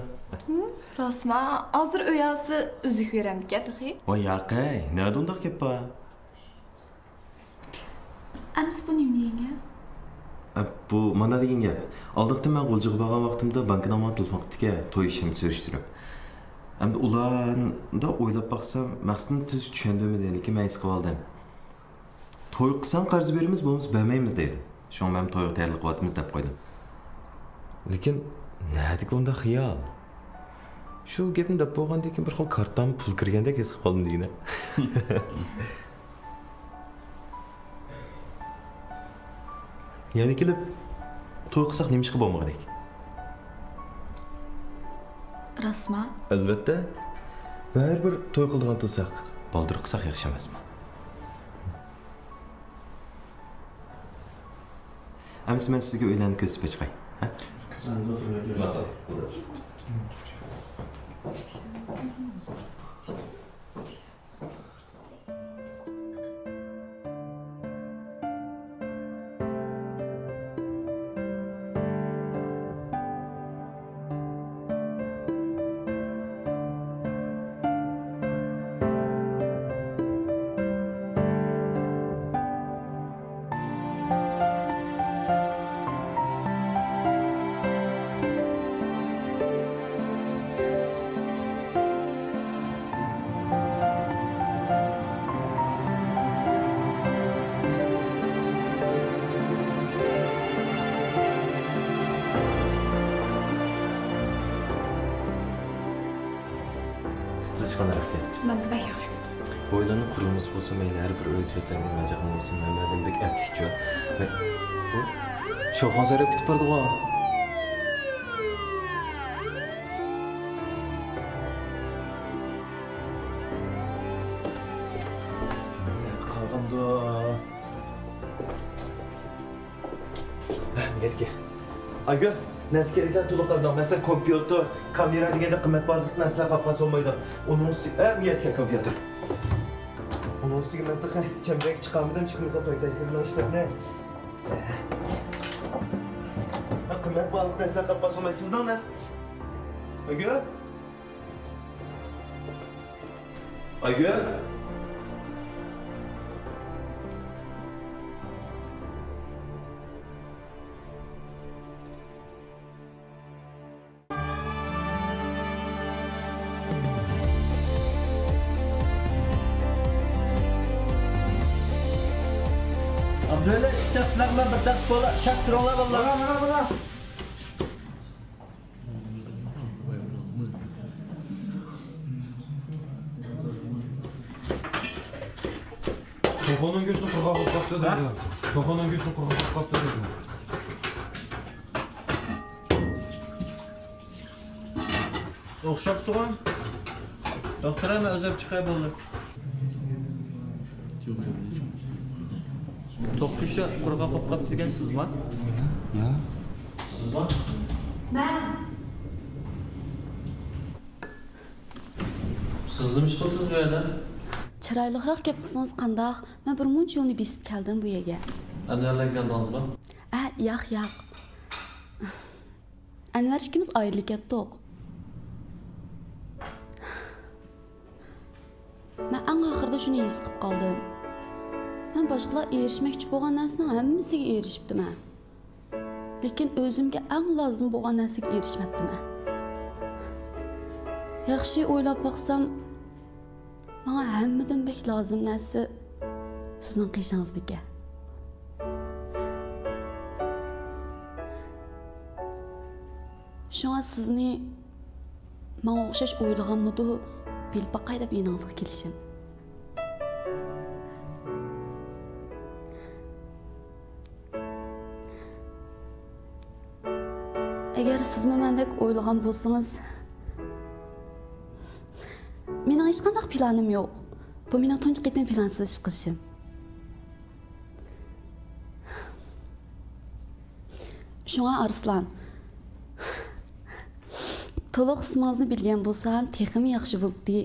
ھىم، راستما؟ ھازىر ئۆي ئالسا ئۈزۈك بېرەمدىكەن تېخى. ۋاي ياقەي، نەدە ئۇنداق گەپ بار؟ ئەمىسە بۇ نېمە دېگەن گەپ؟ ئە، بۇ مانا دېگەن گەپ. ئالدىقتا مەن غۇلجىغا بارغان ۋاقتىمدا بانكىنىڭ ماڭا تېلېفون قىپتىكەن، توي ئىشىمنى سۈرۈشتۈرۈپ. ئەمدى ئۇلاردا ئويلاپ باقسام، مەقسىتىنى تۈز چۈشەندۈرمىدى، لېكىن مەن ھېس قىلىۋالدىم. توي قىلساڭ قەرز بېرىمىز، بولمىسا بەرمەيمىز دەيدۇ. شۇڭا مەن تويغا تەييارلىق قىلىۋاتىمىز دەپ قويدۇم. لېكىن نەدىكى ئۇنداق خىيال؟ شۇ گەپنى دەپ بولغاندىن كېيىن بىر خىل كارتامغا پۇل كىرگەندەك ھېس قىلىپ قالدىم دېگىنە. يەنە كېلىپ توي قىلساق نېمىشقا بولمىغۇدەك؟ راستما؟ ئەلۋەتتە. بەرىبىر توي قىلىدىغان تۇرساق، بالدۇر قىلساق ياخشى ئەمەسمۇ؟ ئەمىسە مەن سىزگە ئۆيلەرنى كۆرسىتىپ بېقىشقاي، ھە؟ سىز قانداق ئىكەن؟ مەن بەك ياخشى كۆردۈم. بۇ ئۆيلەرنىڭ قۇرۇلمىسى بولسا مەيلى ھەر بىر ئۆي سەپلەنگەن ۋەزىپىنى بولسا ھەممەدىن بەك ئەپلىكچۇ. ۋە، ھە؟ شوفىڭىز ھەرەپ كېتىپ بارىدىغۇ. نەدە قالغاندۇ؟ ھە، نىيەتكە. ئايگۈل، نەرسە كېرەكلەر تولۇق ئالدىڭ. مەسىلەن، كومپيۇتېر، كامېرا دېگەندەك قىممەت بارلىق نەرسىلەر قاپقان سولمايدۇ. ئۇنىڭ ئۈستىگە، ھە، نىيەتكە كومپيۇتېر. ئۇنىڭ ئۈستىگە مەن تېخى چەمبىرەك چىقارمىدىم، چىقمىسا توي تەكلىپىنىڭ ئىشلىرىنى. ھە، قىممەت بارلىق نەرسىلەر قاپقان سولماي. سىزنىڭ نەرسە؟ ئايگۈل؟ ئايگۈل؟ ئابدۇللا، ئۈچ تەخسە لەغمەن، بىر تەخسە كولا، شاش تۇرۇڭلار، بالىلار. مانا، مانا، مانا. توخۇنىڭ گۆشىنى قۇرغاق قىلىپ قاپتۇ دەيدۇ. ھە؟ توخۇنىڭ گۆشىنى قۇرغاق قىلىپ قاپتۇ دەيدۇ. ئوخشاپتىغۇ. دوختۇر، مەن ئۆزۈم چىقاي بولدى. توخۇ گۆشى قۇرغاق بولۇپ قاپتۇ دېگەن سىزما؟ يا. سىزما؟ مەن. سىز نېمە ئىش قىلىسىز بۇ يەردە؟ چىرايلىقراق گەپ قىلسىڭىز قانداق؟ مەن بىر مۇنچە يولنى بېسىپ كەلدىم بۇ يەرگە. ئەنۋەر بىلەن كەلدىڭىزمۇ؟ ئە، ياق، ياق. ئەنۋەر ئىككىمىز ئايرىلىپ كەتتۇق. مەن ئەڭ ئاخىرىدا شۇنى ھېس قىلىپ قالدىم. مەن باشقىلار ئېرىشمەكچى بولغان نەرسىنىڭ ھەممىسىگە ئېرىشىپتىمەن. لېكىن ئۆزۈمگە ئەڭ لازىم بولغان نەرسىگە ئېرىشمەپتىمەن. ياخشى ئويلاپ باقسام، ماڭا ھەممىدىن بەك لازىم نەرسە سىزنىڭ قېشىڭىزدىكەن. شۇڭا سىزنى ماڭا ئوخشاش ئويلىغانمىدۇ، بىلىپ باقاي دەپ يېنىڭىزغا كېلىشىم. ئەگەر سىزمۇ مەندەك ئويلىغان بولسىڭىز، مېنىڭ ھېچقانداق پىلانىم يوق. بۇ مېنىڭ تۇنجى قېتىم پىلانسىز ئىش قىلىشىم. شۇڭا ئارسلان، تولۇق ئىسمىڭىزنى بىلگەن بولسام تېخىمۇ ياخشى بولاتتى.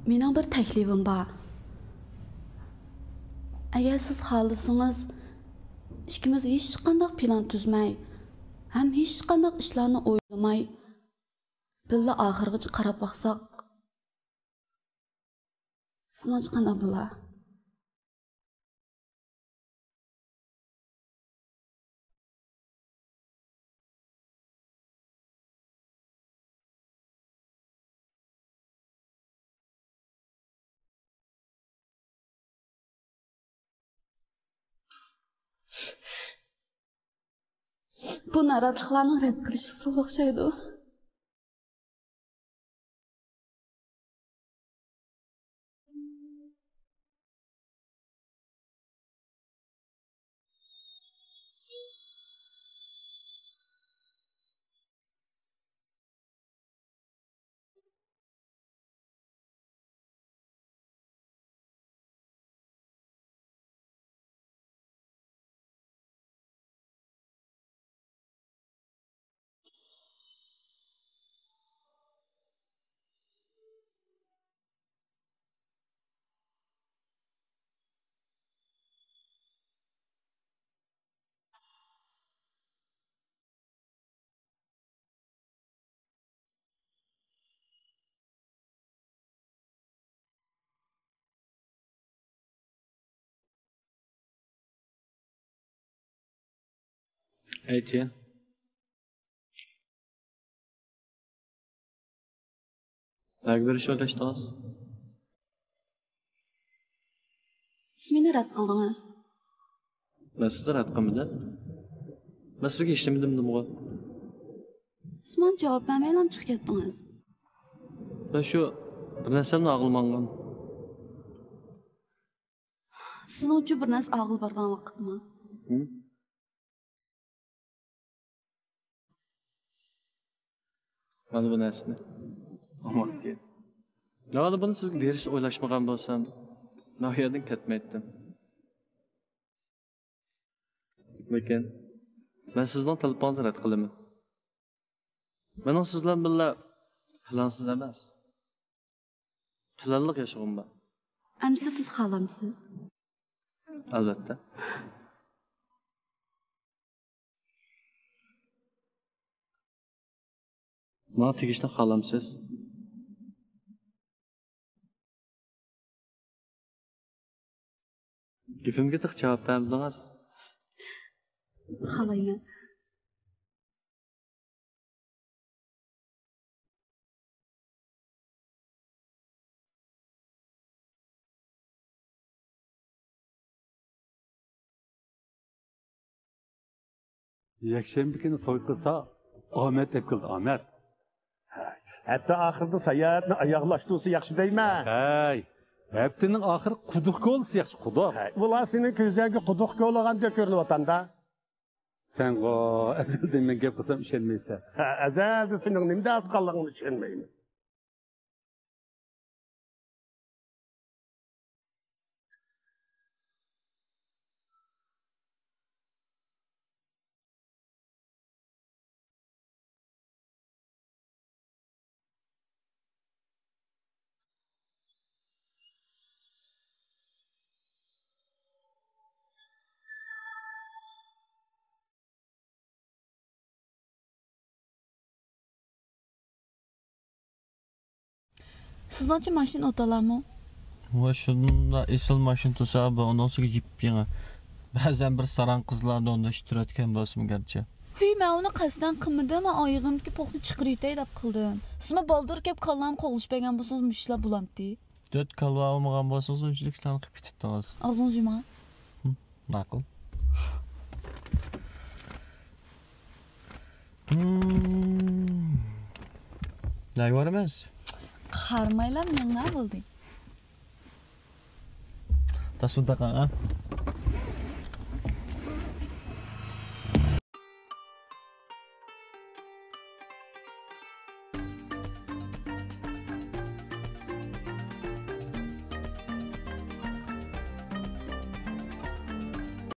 مېنىڭ بىر تەكلىپىم بار. ئەگەر سىز خالىسىڭىز، ئىككىمىز ھېچقانداق پىلان تۈزمەي ھەم ھېچقانداق ئىشلارنى ئويلىماي، بىللە ئاخىرغىچە قاراپ باقساق، سىزنىڭچە قانداق بولا؟ بۇ ناراتلىقلارنىڭ رەت قىلىش ئۇسۇلى ئوخشايدۇ. ئەيچى. نەگە بېرىشنى ئويلاشتىڭىز؟ سىز مېنى رەت قىلدىڭىز. مەن سىزنى رەت قىلمىدىم. مەن سىزگە ھېچنېمە دېمىدىمغۇ؟ سىز ماڭا جاۋاب بەرمەيلا چىقىپ كەتتىڭىز. مەن شۇ بىر نەرسەمنى ئاغلىماڭغان. سىزنىڭ ئۈچۈن بىر نەرسە ئاغىلى بارغان ۋاقىتمۇ؟ ھە؟ مانا بۇ نەرسىنى. ئامان كېلىڭ. مەن بۇنى سىزگە بېرىشنى ئويلاشمىغان بولسام، مەن ئۇ يەردىن كەتمەيتتىم. لېكىن مەن سىزنىڭ تەلىپىڭىزنى رەت قىلىمەن. مېنىڭ سىز بىلەن بىللە پىلانسىز ئەمەس، پىلانلىق ياشىغۇم بار. ئەمىسە سىز خالامسىز؟ ئەلۋەتتە. ماڭا تېگىشنى خالامسىز؟ گېپىمگە تېخى جاۋاب بەرمىدىڭىز. خالايمەن. يەكشەنبە كۈنى توي قىلسا، ئامەت دەپ كېلىدۇ، ئامەت. ھەي، ھەپتە ئاخىرىدا ساياھەتنى ئاياغلاشتۇرسا ياخشى دەيمەن. ھەي، ھەپتىنىڭ ئاخىرى قۇدۇق كولىسا ياخشى، قۇدۇق. ھەي، ئۇلار سېنىڭ كۆزۈڭگە قۇدۇق كولىغاندەك كۆرۈنۈۋاتامدا. سەنغۇ ئەزەلدىن مەن گەپ قىلسام ئىشەنمەيسەن. ھە، ئەزەلدە سېنىڭ نېمە دەۋاتقانلىقىڭنى چۈشەنمەيمەن. سىزنىڭچە ماشىنا ئوتالامۇ؟ ۋاي، شۇنداق ئېسىل ماشىنا تۇرسا، بۇ ئۇنىڭ ئۈستىگە يېپيېڭى. بەزەن بىر ساراڭ قىزلارنى ئويناشتۇرۇۋەتكەن بولسىمۇ گەرچە. ھۈي، مەن ئۇنى قەستەن قىلمىدىم، مەن ئايىغىمدىكى پوقنى چىقىرىۋېتەي دەپ قىلدىم. سىزمۇ بالدۇر كەپ كاللامنى قوغلىشىپ بەرگەن بولسىڭىز، مۇشۇ ئىشلار بولامتى؟ تۆت كاللا ئالمىغان بولسىڭىز، ئۇنچىلىك ئىشلارنى قىلىپ كېتىپتىڭىز. ئاغزىڭىزنى يۇمۇڭ. ماقۇل. نەگە بارىمىز؟ قارىمايلا مېڭە بولدى. تاسما تاقاڭ، ھە؟